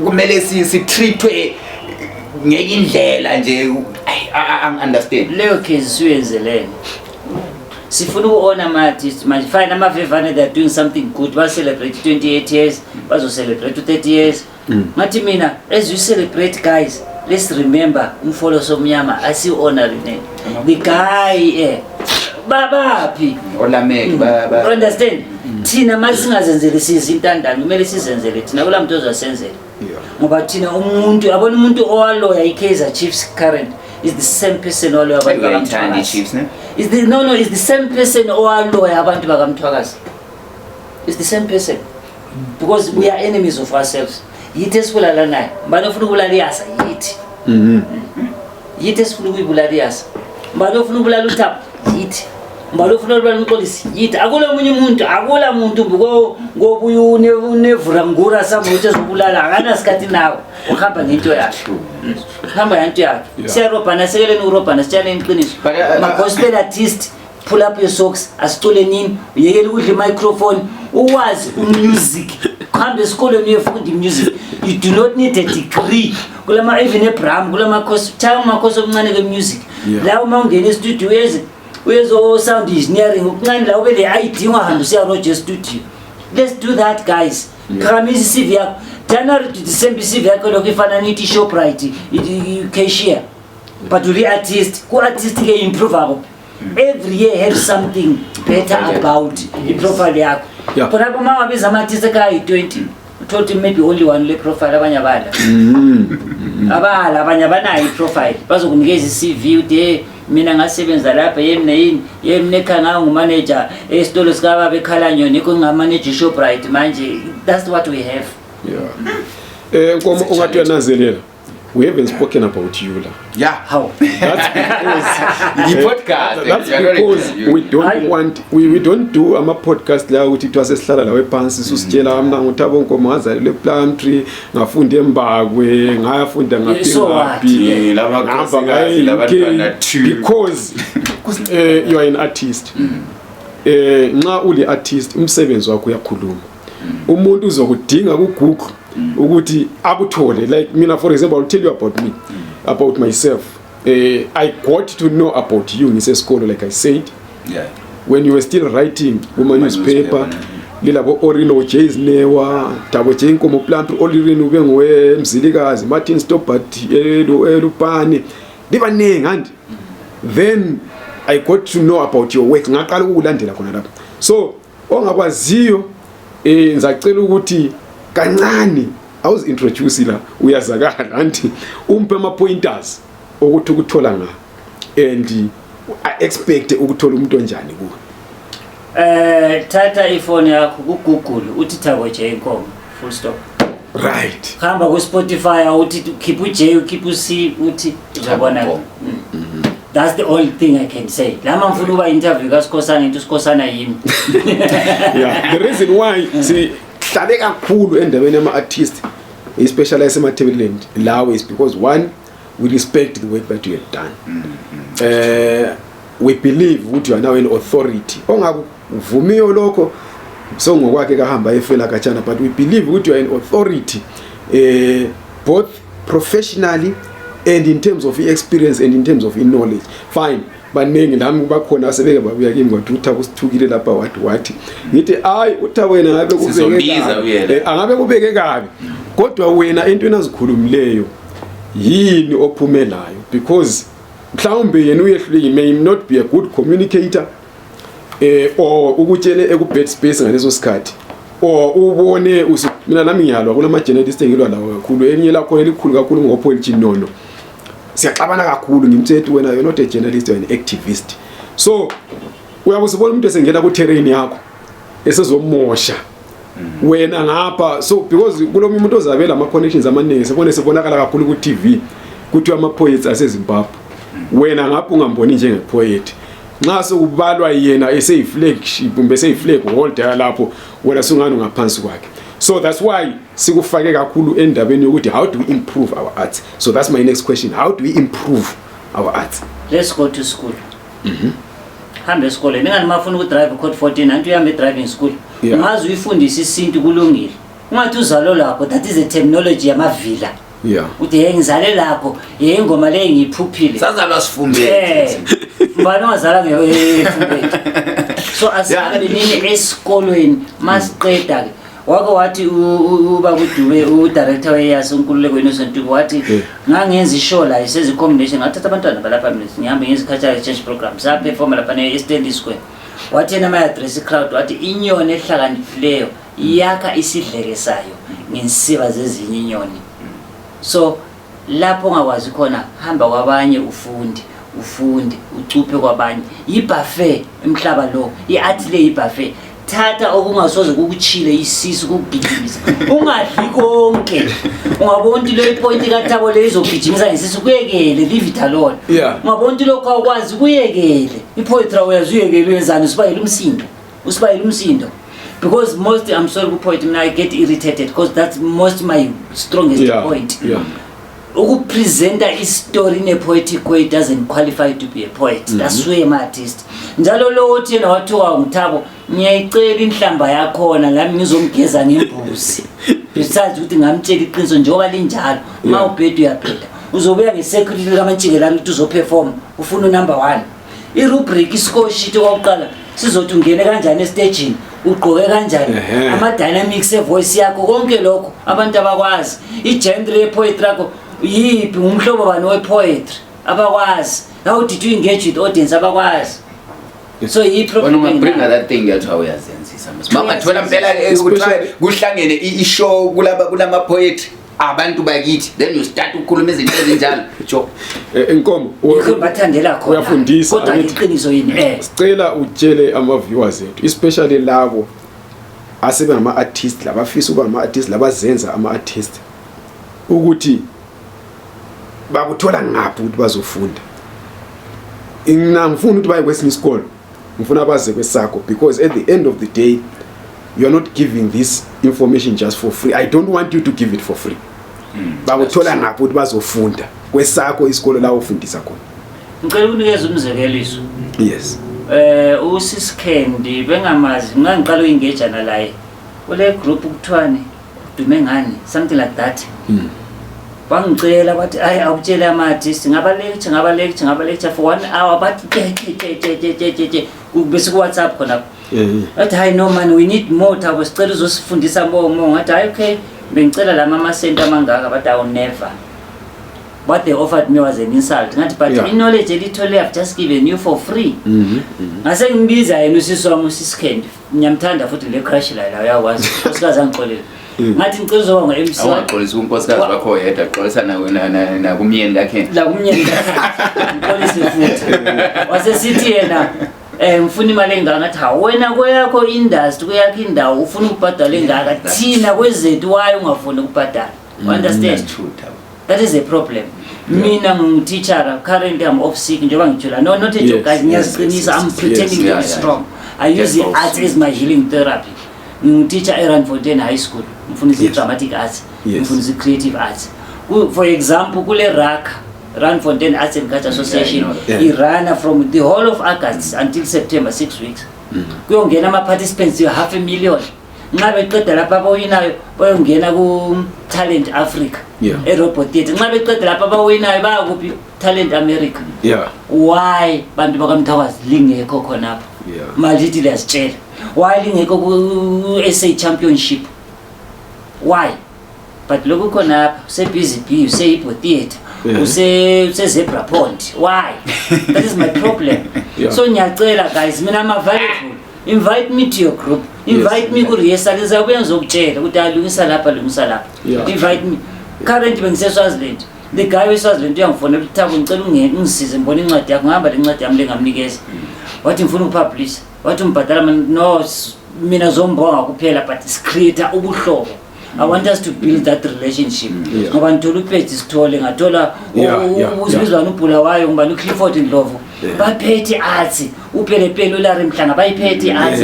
kumele si treatwe ngenye indlela nje. Ay, understand. Leyo khezi siyenzelene. Sifuna uku-ona ama-artist manje. Fine, amavevane, they are doing something good. Ba-celebrate 28 years, bazo-celebrate 30 years. Ngathi mina, as we celebrate guys, let's remember umfolosi omnyama asi-honoring the guy, babaphi? Olameke, ba Understand? Thina masingazenzeli sizi intandane, kumele sizenzele thina, kula muntu ozasenzela. Ngoba thina umuntu, yabona umuntu owaloya i-Kaizer Chiefs current is the same person owaloya abantu Uyayithanda bakaMthwakazi. i-Chiefs, ne? Is the, no, no, is the same person owaloya abantu bakaMthwakazi. It's the same person. Because we are enemies of ourselves. Yithi esibulala naye. Mbani ofuna ukubulala iyasa? Yithi. Yithi esifuna ukuyibulala iyasa. Mbani ofuna ukubulala uThabo? Yithi. Mbani ofuna ukubulala uMxolisi? Yithi. Akula omunye umuntu, akula muntu ngobuye unevurangura samuthi ezobulala, akanasikhathi nawe. Uhamba ngento yakhe. Uhamba ngento yakhe. Siyarobhana, sekeleni ukurobhana, sitshaleni iqiniso. But Ma-gospel artist, pull up your socks, asicule nini, uyekele ukudla i-microphone, uwazi umusic. Uhambe esikolweni uyefunda i-music. You do not need a degree. Kulama even eBram, kulama course, chaya ama course omncane ke-music. La uma ungena e-studio uyenze sound engineering, okuncane la ube le ID ungahambi usiya Roger studio. Let's do that guys. Phakamisa i-CV yakho. January to December i-CV yakho lokho ifana nithi Shoprite, i-cashier. But uri artist, ku artist ke improve akho. Every year have something better about i-profile yakho. Khona uma wabiza ama-artist ekhaya yi-20, uthola ukuthi maybe only one le profile, abanye abala. Abala, abanye abanayo i-profile. Bazokunikeza i-CV uthi, hey, mina ngasebenza lapha, yemi neyini, yemi nekhaya ngangumanager esitolo sikababa eKhalanyoni, yikho ngingamanager iShoprite manje. That's what we have. Nkomo, ungathi uyananzelela. We haven't spoken about you la. How? That's because The podcast. That's You are not because interviewed. we don't Hayi. want, we don't do ama podcast la ukuthi kuthiwa sesihlala lawe phansi susitshela mina nguThabo Nkomo ngazalelwe ePlumtree, ngafunda eMbakwe, ngayafunda ngaphi So what? ngaphi. Yeah, laba Ngahamba khosikazi, ngaye laba UK, bantwana two. because you are an artist. Nxa uli artist umsebenzi wakho uyakhuluma. Umuntu uzokudinga ku Google ukuthi akuthole. Like mina, for example, I'll tell you about me, about myself. I got to know about you ngisesikolo, like I said. When you were still writing kuma Kuma newspaper, newspaper, lilabo Orino J Zinewa, Thabo J Nkomo Plumtree, Olirino ube nguwe Mzilikazi, Martin Stobbart, Elupane, libaningi anti. Then I got to know about your work. Ngaqala ukukulandela khona lapho. So ongakwaziyo, ngizacela ukuthi kancane awuzi introduce la, uyazakala anti, umphe ama pointers ukuthi ukuthola nga and I expect ukuthola umuntu onjani kuwe. Thatha ifone yakho ku Google uthi Thabo J Nkomo full stop. Hamba ku Spotify uthi keep u J, keep u C, uthi uzobona. Nkomo. That's the only thing I can say. Lama ngifuna ukuba interview kaSikhosana, into uSikhosana yimi. Yeah, the reason why si hlabe kakhulu endabeni yama artist especially eseMatabeleland lawo is because one, we respect the work that you have done. We believe ukuthi you are now an authority. Ongakuvumiyo lokho so ngokwakhe kahamba efela khatshana, but we believe ukuthi you are an authority, both professionally and in terms of experience and in terms of knowledge. Fine, baningi lami bakhona asebeke babuya kimi ngathi uThabo usithukile lapha wathi wathi. Ngithi hayi uThabo wena ngabe kubeke Sizombiza kabi. uyena. Angabe kubeke kabi. Kodwa wena entweni azikhulumileyo yini ophumelayo, because mhlawumbe yena uyehlulekile, may not be a good communicator, or ukutshele eku bad space ngaleso sikhathi, or ubone mina nami ngiyalwa kulama journalist engilwa lawo kakhulu, elinye lakho elikhulu kakhulu ngoPaul Chinono, siyaxabana kakhulu, ngimtshela wena you're not a journalist, you're an activist. So uyabusibona umuntu esengena ku terrain yakho esezomosha wena ngapha. So because kulomunye umuntu ozabela ama connections amaningi, sibone sibonakala kakhulu ku TV kuthiwa ama poets aseZimbabwe, wena ngapha ungamboni njenge poet. Nxa sekubalwa yena eseyi-flagship kumbe eseyi-flag holder lapho, wena sungani ungaphansi kwakhe. So that's why sikufake kakhulu endabeni yokuthi how do we improve our arts. So that's my next question: how do we improve our arts? Let's go to school. Hambe esikoleni. Ingani mafuna ukudrive code 14, anti uhambe driving school. Ungaze uyifundise isintu, kulungile. Ungathi uzalo lakho, that is a terminology yamavila. Uthi hey, ngizale lakho, ye ingoma le ngiyiphuphile. Sazalwa sifumbethe. Mbani ongazala ngefumbethe? So asihambe nini esikolweni masiqeda ke. Wake wathi uba kuDube, udirector weyasi uNkululeko Innocent Dube, wathi ngangenza ishow la isezi combination, ngathatha abantwana balapha, mina ngihambe ngenza i-cultural exchange program, saperforma lapha e-Stanley Square. Wathi yena ma-address crowd, wathi inyoni ehlakaniphileyo iyakha isidleke sayo ngensiba zezinye inyoni. So lapho ongakwazi khona, hamba kwabanye, ufunde, ufunde, ucuphe kwabanye. Yibuffet emhlaba lo, i-art le yibuffet. Thatha okungasoze kukuchile isisu kukugijimisa, ungadli konke. Ungabona ukuthi leyo ipoint kaThabo leyo izogijimisa ngesisu, kuyekele, leave it alone. Ungabona ukuthi lokho awukwazi, kuyekele. I-poetry uyazi, uyekele. Uyenzani? Usibayele umsindo, usibayele umsindo, because most, I'm sorry, ku-poet mina I get irritated because that's most my strongest point. Ukupresenta istory in a poetic way doesn't qualify to be a poet. That's where my artist njalo lo othi yena wathiwa nguThabo, ngiyayicela inhlamba yakhona lami ngizomgeza ngembuzi, besides ukuthi ngamtshela iqiniso njengoba linjalo. Uma ubheda, uyabheda, uzobuya nge-security likamantshingelane ukuthi uzoperform, ufuna unumber one, i-rubric, i-score sheet okwakuqala sizothi ungene kanjani estagini, ugqoke kanjani, ama-dynamics evoice yakho, konke lokho abantu abakwazi. I-genre ye-poetry yakho yiphi, ngumhlobo bani we-poetry, abakwazi. How did you engage with audience, abakwazi. So Wena ungabringa that thing yathi uyazenzisa mangathola mpela kuthiwa kuhlangene i-show kulaba kulama poetry abantu bakithi, then you start ukukhuluma izinto ezinjalo, jo. Inkomo. Yikho bathandela khona. Uyafundisa, kodwa angithi? Iqiniso yini? Sicela utshele ama-viewers ethu, especially labo asebengama-artist, labafisa ukuba ngama-artist, labazenza ama-artist, ukuthi bakuthola ngaphi ukuthi bazofunda. Mina ngifuna ukuthi baye kwesinye isikolo, ngifuna baze kwesakho, because at the end of the day you are not giving this information just for free. I don't want you to give it for free. Bakuthola ngaphi ukuthi bazofunda kwesakho isikolo la ufundisa khona? Ngicela ukunikeza umzekeliso. Yes. USiskendi bengamazi, ngangiqala uku-engagana laye kule group kuthiwani, dume ngani, something like that. Bangicela bathi hayi, awutshele ama-artist, ngaba-lecture, ngaba-lecture, ngaba-lecture for one hour, bathi te te te te te te te te, bese ku-WhatsApp khonapho. Bathi hayi, no man, we need more, Thabo, sicela uzosifundisa more more. Ngathi hayi, okay, bengicela lama amasenti amangaka. Bathi awu, never. What they offered me was an insult. Ngathi but i-knowledge elithole, I've just given you for free. Ngase ngimbiza yena usisi wami, uSisikendi, ngiyamthanda futhi, le crush la la, uyakwazi, unkosikazi angixolele. Ngathi ngicela uzoba ngu-MC. Awungaxolisi kunkosikazi wakho yedwa, xolisa nakumyeni kakhe. La kumnyeni, ngixolise futhi. Wasesithi yena ngifuna imali engaka. Ngathi hawu, wena kweyakho industry, kweyakho indawo ufuna ukubhadala engaka, thina kwezethu waye ungafuni ukubhadala? You understand? That's true, Thabo. That is a problem. Mina ngingutitshala, currently I'm off sick njengoba ngitshela. No, not a joke, guys, ngiyaziqinisa. I'm pretending to be strong. I use the arts as my healing therapy. Ngingutitsha eRandfontein High School, ngifundisa i-dramatic arts, ngifundisa i-creative arts. For example, kule RACA, Randfontein Arts and Culture Association, I know that. Irana from the whole of August until September, 6 weeks. Kuyongena ama-participants half a million. Nxa beqeda lapha, abawinayo bayongena ku-Talent Africa e-Robot Theatre. Nxa beqeda lapha, abawinayo baya kuphi? Talent America. Why bantu bakaMthakazi lingekho khonapho? Malithi liyazitshela why lingekho ku-SA Championship, why? But lokhu khonapha use-Busy Bee, use-Hippo Theatre, use-Zebra Pond, why? That is my problem. So ngiyacela guys, mina I'm available. Invite me to your group, invite me ku-rehearsal, ngizabuya ngizokutshela ukuthi alungisa lapha, lungisa lapha. Invite me. Currently bengise-Swaziland, the guy weSwaziland uyangifonela ukuthi Thabo, ngicela ungisize, ngibona incwadi yakho. Ngihamba le ncwadi yami le, ngamnikeza, wathi ngifuna ukupublisha, wathi umbhadala mani. No, mina zombonga kuphela, but sicreate ubuhlobo. I want us to build that relationship ngoba ngithola uPetsi Sithole, ngathola uzibizwani ubhulawayo, ngibani, uClifford Ndlovu. Baphethe arts, uPelepele, uLarry Mhlanga bayiphethe arts.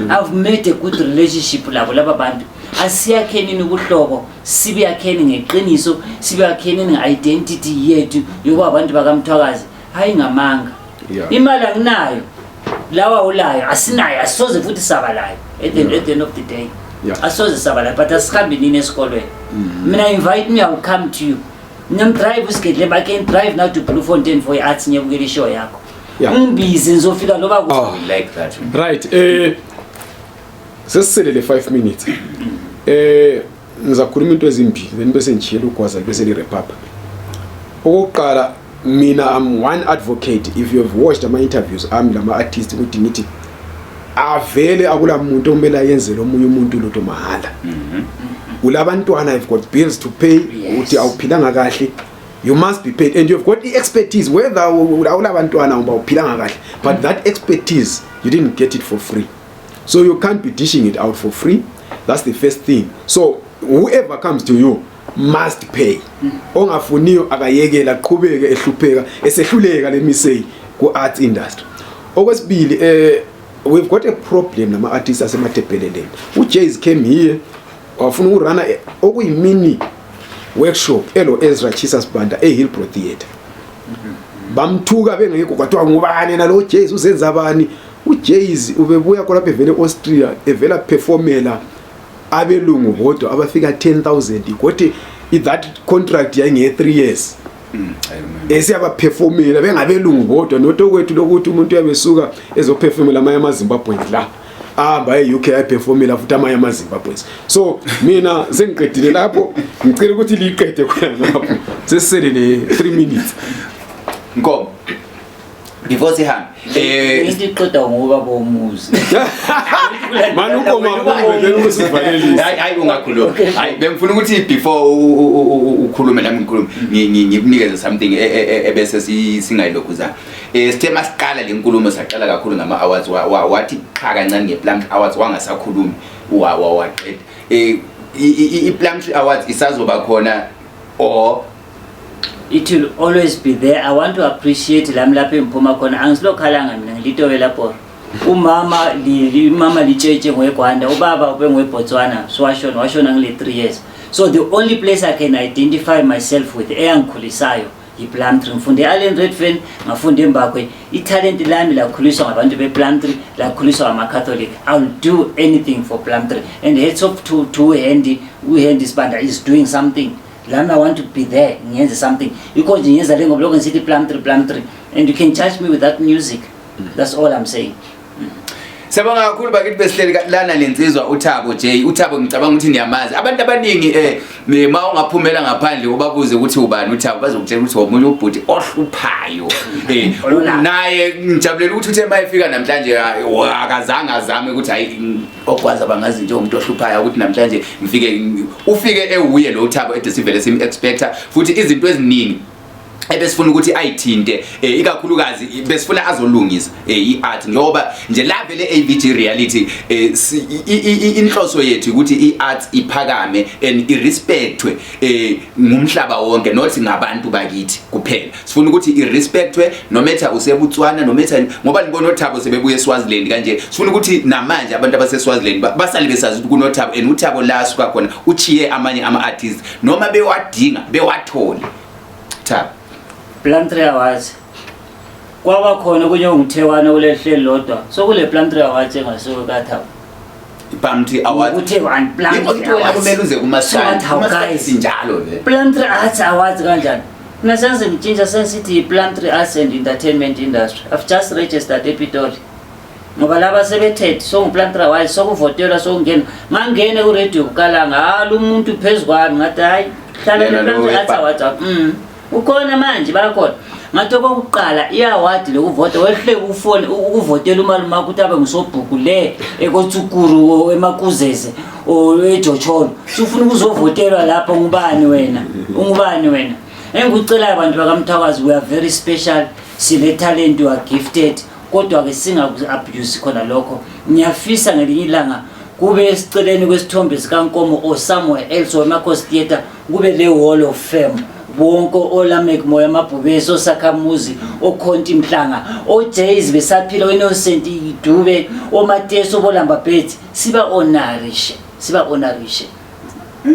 I've made a good relationship labo laba bantu. Asiyakhenini ubuhlobo, sibuyakheni ngeqiniso, sibuyakheni nge-identity yethu yokuba abantu bakaMthwakazi, hayi ngamanga. Imali anginayo, lawa ulayo, asinayo, asisoze futhi saba layo at the end of the day. Asoze saba layo, but asihambe nini esikolweni. Mina, invite me, I will come to you. Ngiyamdrive usigedle, I can drive now to Bloemfontein for i-arts, ngiyabukela ishow yakho. Ungibize, ngizofika loba Oh. We like that. Right, sesisele le 5 minutes. Ngizakhuluma into ezimbili, then bese ngijiyela ugwaza, bese li wrap up. Okokuqala, mina I'm one advocate, if you have watched ama interviews ami lama artists, ukuthi ngithi avele akula muntu okumele ayenzele omunye umuntu lutho mahala. Ulabantwana, you've got bills to pay, uthi awuphilanga kahle, you must be paid, and you've got the expertise, whether awulabantwana uba uphilanga kahle, but that expertise, you didn't get it for free, so you can't be dishing it out for free. That's the first thing. So whoever comes to you must pay. Ongafuniyo akayekela, aqhubeke ehlupheka, esehluleka lemisey ku-arts industry. Okwesibili, we've got a problem nama artists asematebheleleni. UJays came here, wafuna ukurana okuyimini workshop elo Ezra Chisa Sibanda eHillbrow Theatre. Bamthuka bengekho, kwathiwa ngubani nalo Jays, uzenza bani uJays? Ubebuya khona lapha evele eAustria, evela performela abelungu bodwa abafika 10,000 kodwa that contract yayinge 3 years. I remember. Esiyabaperformela bengabelungu bodwa, not okwethu lokuthi umuntu uyabesuka ezoperformela amanye amaZimbabweans la, ahamba e-UK ayiperformela futhi amanye amaZimbabweans. So mina sengiqedile lapho, ngicela ukuthi liyiqede khona lapho, sesisele le 3 minutes. Nkomo, before sihambe, Into iqeda ngoba bomuzi. Mani ukoma kumbe, then ukusivalelisa. Hayi, hayi, ungakhuluma. Hayi, bengifuna ukuthi before ukhulume nami ngikhulume, ngikunikeze something ebese singayilokhuzana. Sithe masiqala le nkulumo, saqala kakhulu ngama awards, wathi qha kancane ngePlumtree Awards, wangasakhulumi, wa wa waqeda. I-Plumtree Awards isazoba khona or? It will always be there. I want to appreciate lami lapho engiphuma khona. Angisilokhalanga mina, ngilitobe lapho. Umama umama litshetshe ngoweGwanda, ubaba ube ngoweBotswana, so washona ngile 3 years. So the only place I can identify myself with eyangikhulisayo yiPlumtree. Ngifunde e-Allan Redfern, ngafunda eMbakwe. Italent lami lakhuliswa ngabantu bePlumtree, lakhuliswa ngama-Catholic. I'll do anything for Plumtree, and hats off to Handy. UHandy Sibanda is doing something. Lami I want to be there, ngiyenze something. Yikho nje ngiyenza le ngoba lokho ngisithi Plumtree, Plumtree, and you can judge me with that music. That's all I'm saying. Siyabonga kakhulu bakithi, besihleli lana lensizwa uThabo J. UThabo ngicabanga ukuthi niyamazi. Abantu abaningi ma ungaphumela ngaphandle ubabuze ukuthi ubani uThabo, bazokutshela ukuthi omunye ubhuti ohluphayo. Olula. Naye ngijabulela ukuthi uthe mayefika namhlanje akazange azame ukuthi hayi, okwazi abangazi nje umuntu ohluphayo, ukuthi namhlanje ngifike, ufike ewuye lo uThabo ede sivele sim expecta, futhi izinto eziningi ebesifuna ukuthi ayithinte, ikakhulukazi besifuna azolungisa i-art, ngoba nje la vele AVG Reality, inhloso yethu ukuthi i-art iphakame and irespectwe ngumhlaba wonke, not ngabantu bakithi kuphela. Sifuna ukuthi irespectwe no matter useBotswana, no matter, ngoba nibona oThabo sebebuye eSwaziland kanje. Sifuna ukuthi namanje abantu abaseSwaziland basale besazi ukuthi kunoThabo, and uThabo la asuka khona uchiye amanye ama-artists, noma bewadinga bewathole. Thabo. Plumtree Awards kwaba khona okunye onguthewana kuleli lodwa, so kule Plumtree Awards engasuke kaThabo. Plumtree Awards. Uthe one Yikho Plumtree ukuthi wena Awards. kumele uze kumaskandi. So what, how, Kumaskandi guys? sinjalo vele. Plumtree Arts Awards kanjani? Mina senze ngitshintsha, sesithi Plumtree Arts and Entertainment Industry. I've just registered ePitoli, ngoba laba sebethethe songu-Plumtree Awards, sokuvotelwa, sokungena, ngangena ku-radio kukalanga halo umuntu phezu kwami, ngathi hayi, hlala Yena lo ne-Plumtree Arts Awards. Ukhona manje, bakhona. Ngathi okokuqala i-award lokuvota, wehluleka ufone ukuvotela umalume wakho ukuthi abe ngusobhuku le ekoTsukuru, emakuzeze or eJotsholo, sufuna ukuzovotelwa lapho. Ngubani wena? Ungubani wena? Engikucelayo, abantu bakaMthwakazi, we are very special, sile talent, we are gifted, kodwa-ke singaku-abuse khona lokho. Ngiyafisa ngelinye ilanga kube esiceleni kwesithombe sikaNkomo or somewhere else or eMakhosi Theatre kube le wall of fame. Bonke oLameck Moyo, amabhubesi, osakhamuzi, okhonti mhlanga, ojays besaphila, o-Innocent Dube, omateso, obolamba bets, siba honorishe, siba honorishe.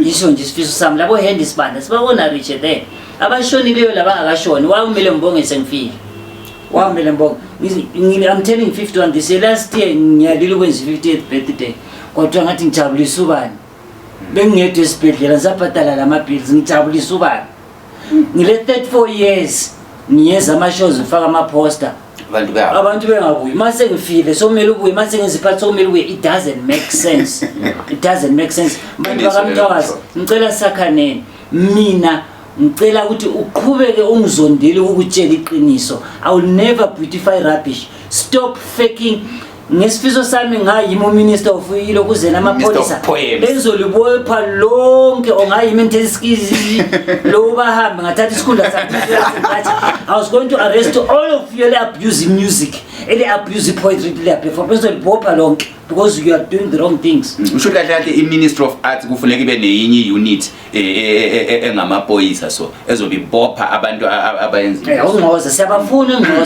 Yisho nje isifiso sami labo Handy Sibanda, siba honorishe there. Abashonileyo labangakashoni, wakumele ngibonge sengifile. Wakumele ngibonge. I'm turning 51 this year. Last year ngiyalila ukwenza i-50th birthday. Kodwa ngathi ngijabulisa ubani? Bengingedwa esibhedlela ngisabhadala lama-bills, ngijabulisa ubani? Ngile 34 years ngiyeza ama-shows, ngifaka ama-poster. Abantu babo. Abantu bengabuyi. Mase ngifile sokumele ubuye, mase ngiziphathi sokumele ubuye. It doesn't make sense, it doesn't make sense. Bantu Qiniso lelo. bakaMthwakazi, ngicela sakhaneni. Mina ngicela ukuthi uqhubeke ungizondele ukutshela iqiniso. I will never beautify rubbish. Stop faking. Ngesifiso sami ngayimi uminister of ilokuzena Minister of amapholisa, Poems. bengizolibopha lonke, ongayimi enteskizi lo bahambe ngathatha isikhundla sakhe. I was going to arrest all of you ele abuse music, ele abuse poetry, le perform. Bengizolibopha lonke because you are doing the wrong things. Usho kahle kahle i-Ministry of Arts kufuneka ibe neyinye unit engamapoyisa, so ezobe ibopha abantu abayenza Ungqoza, siyabafuna ungqoza.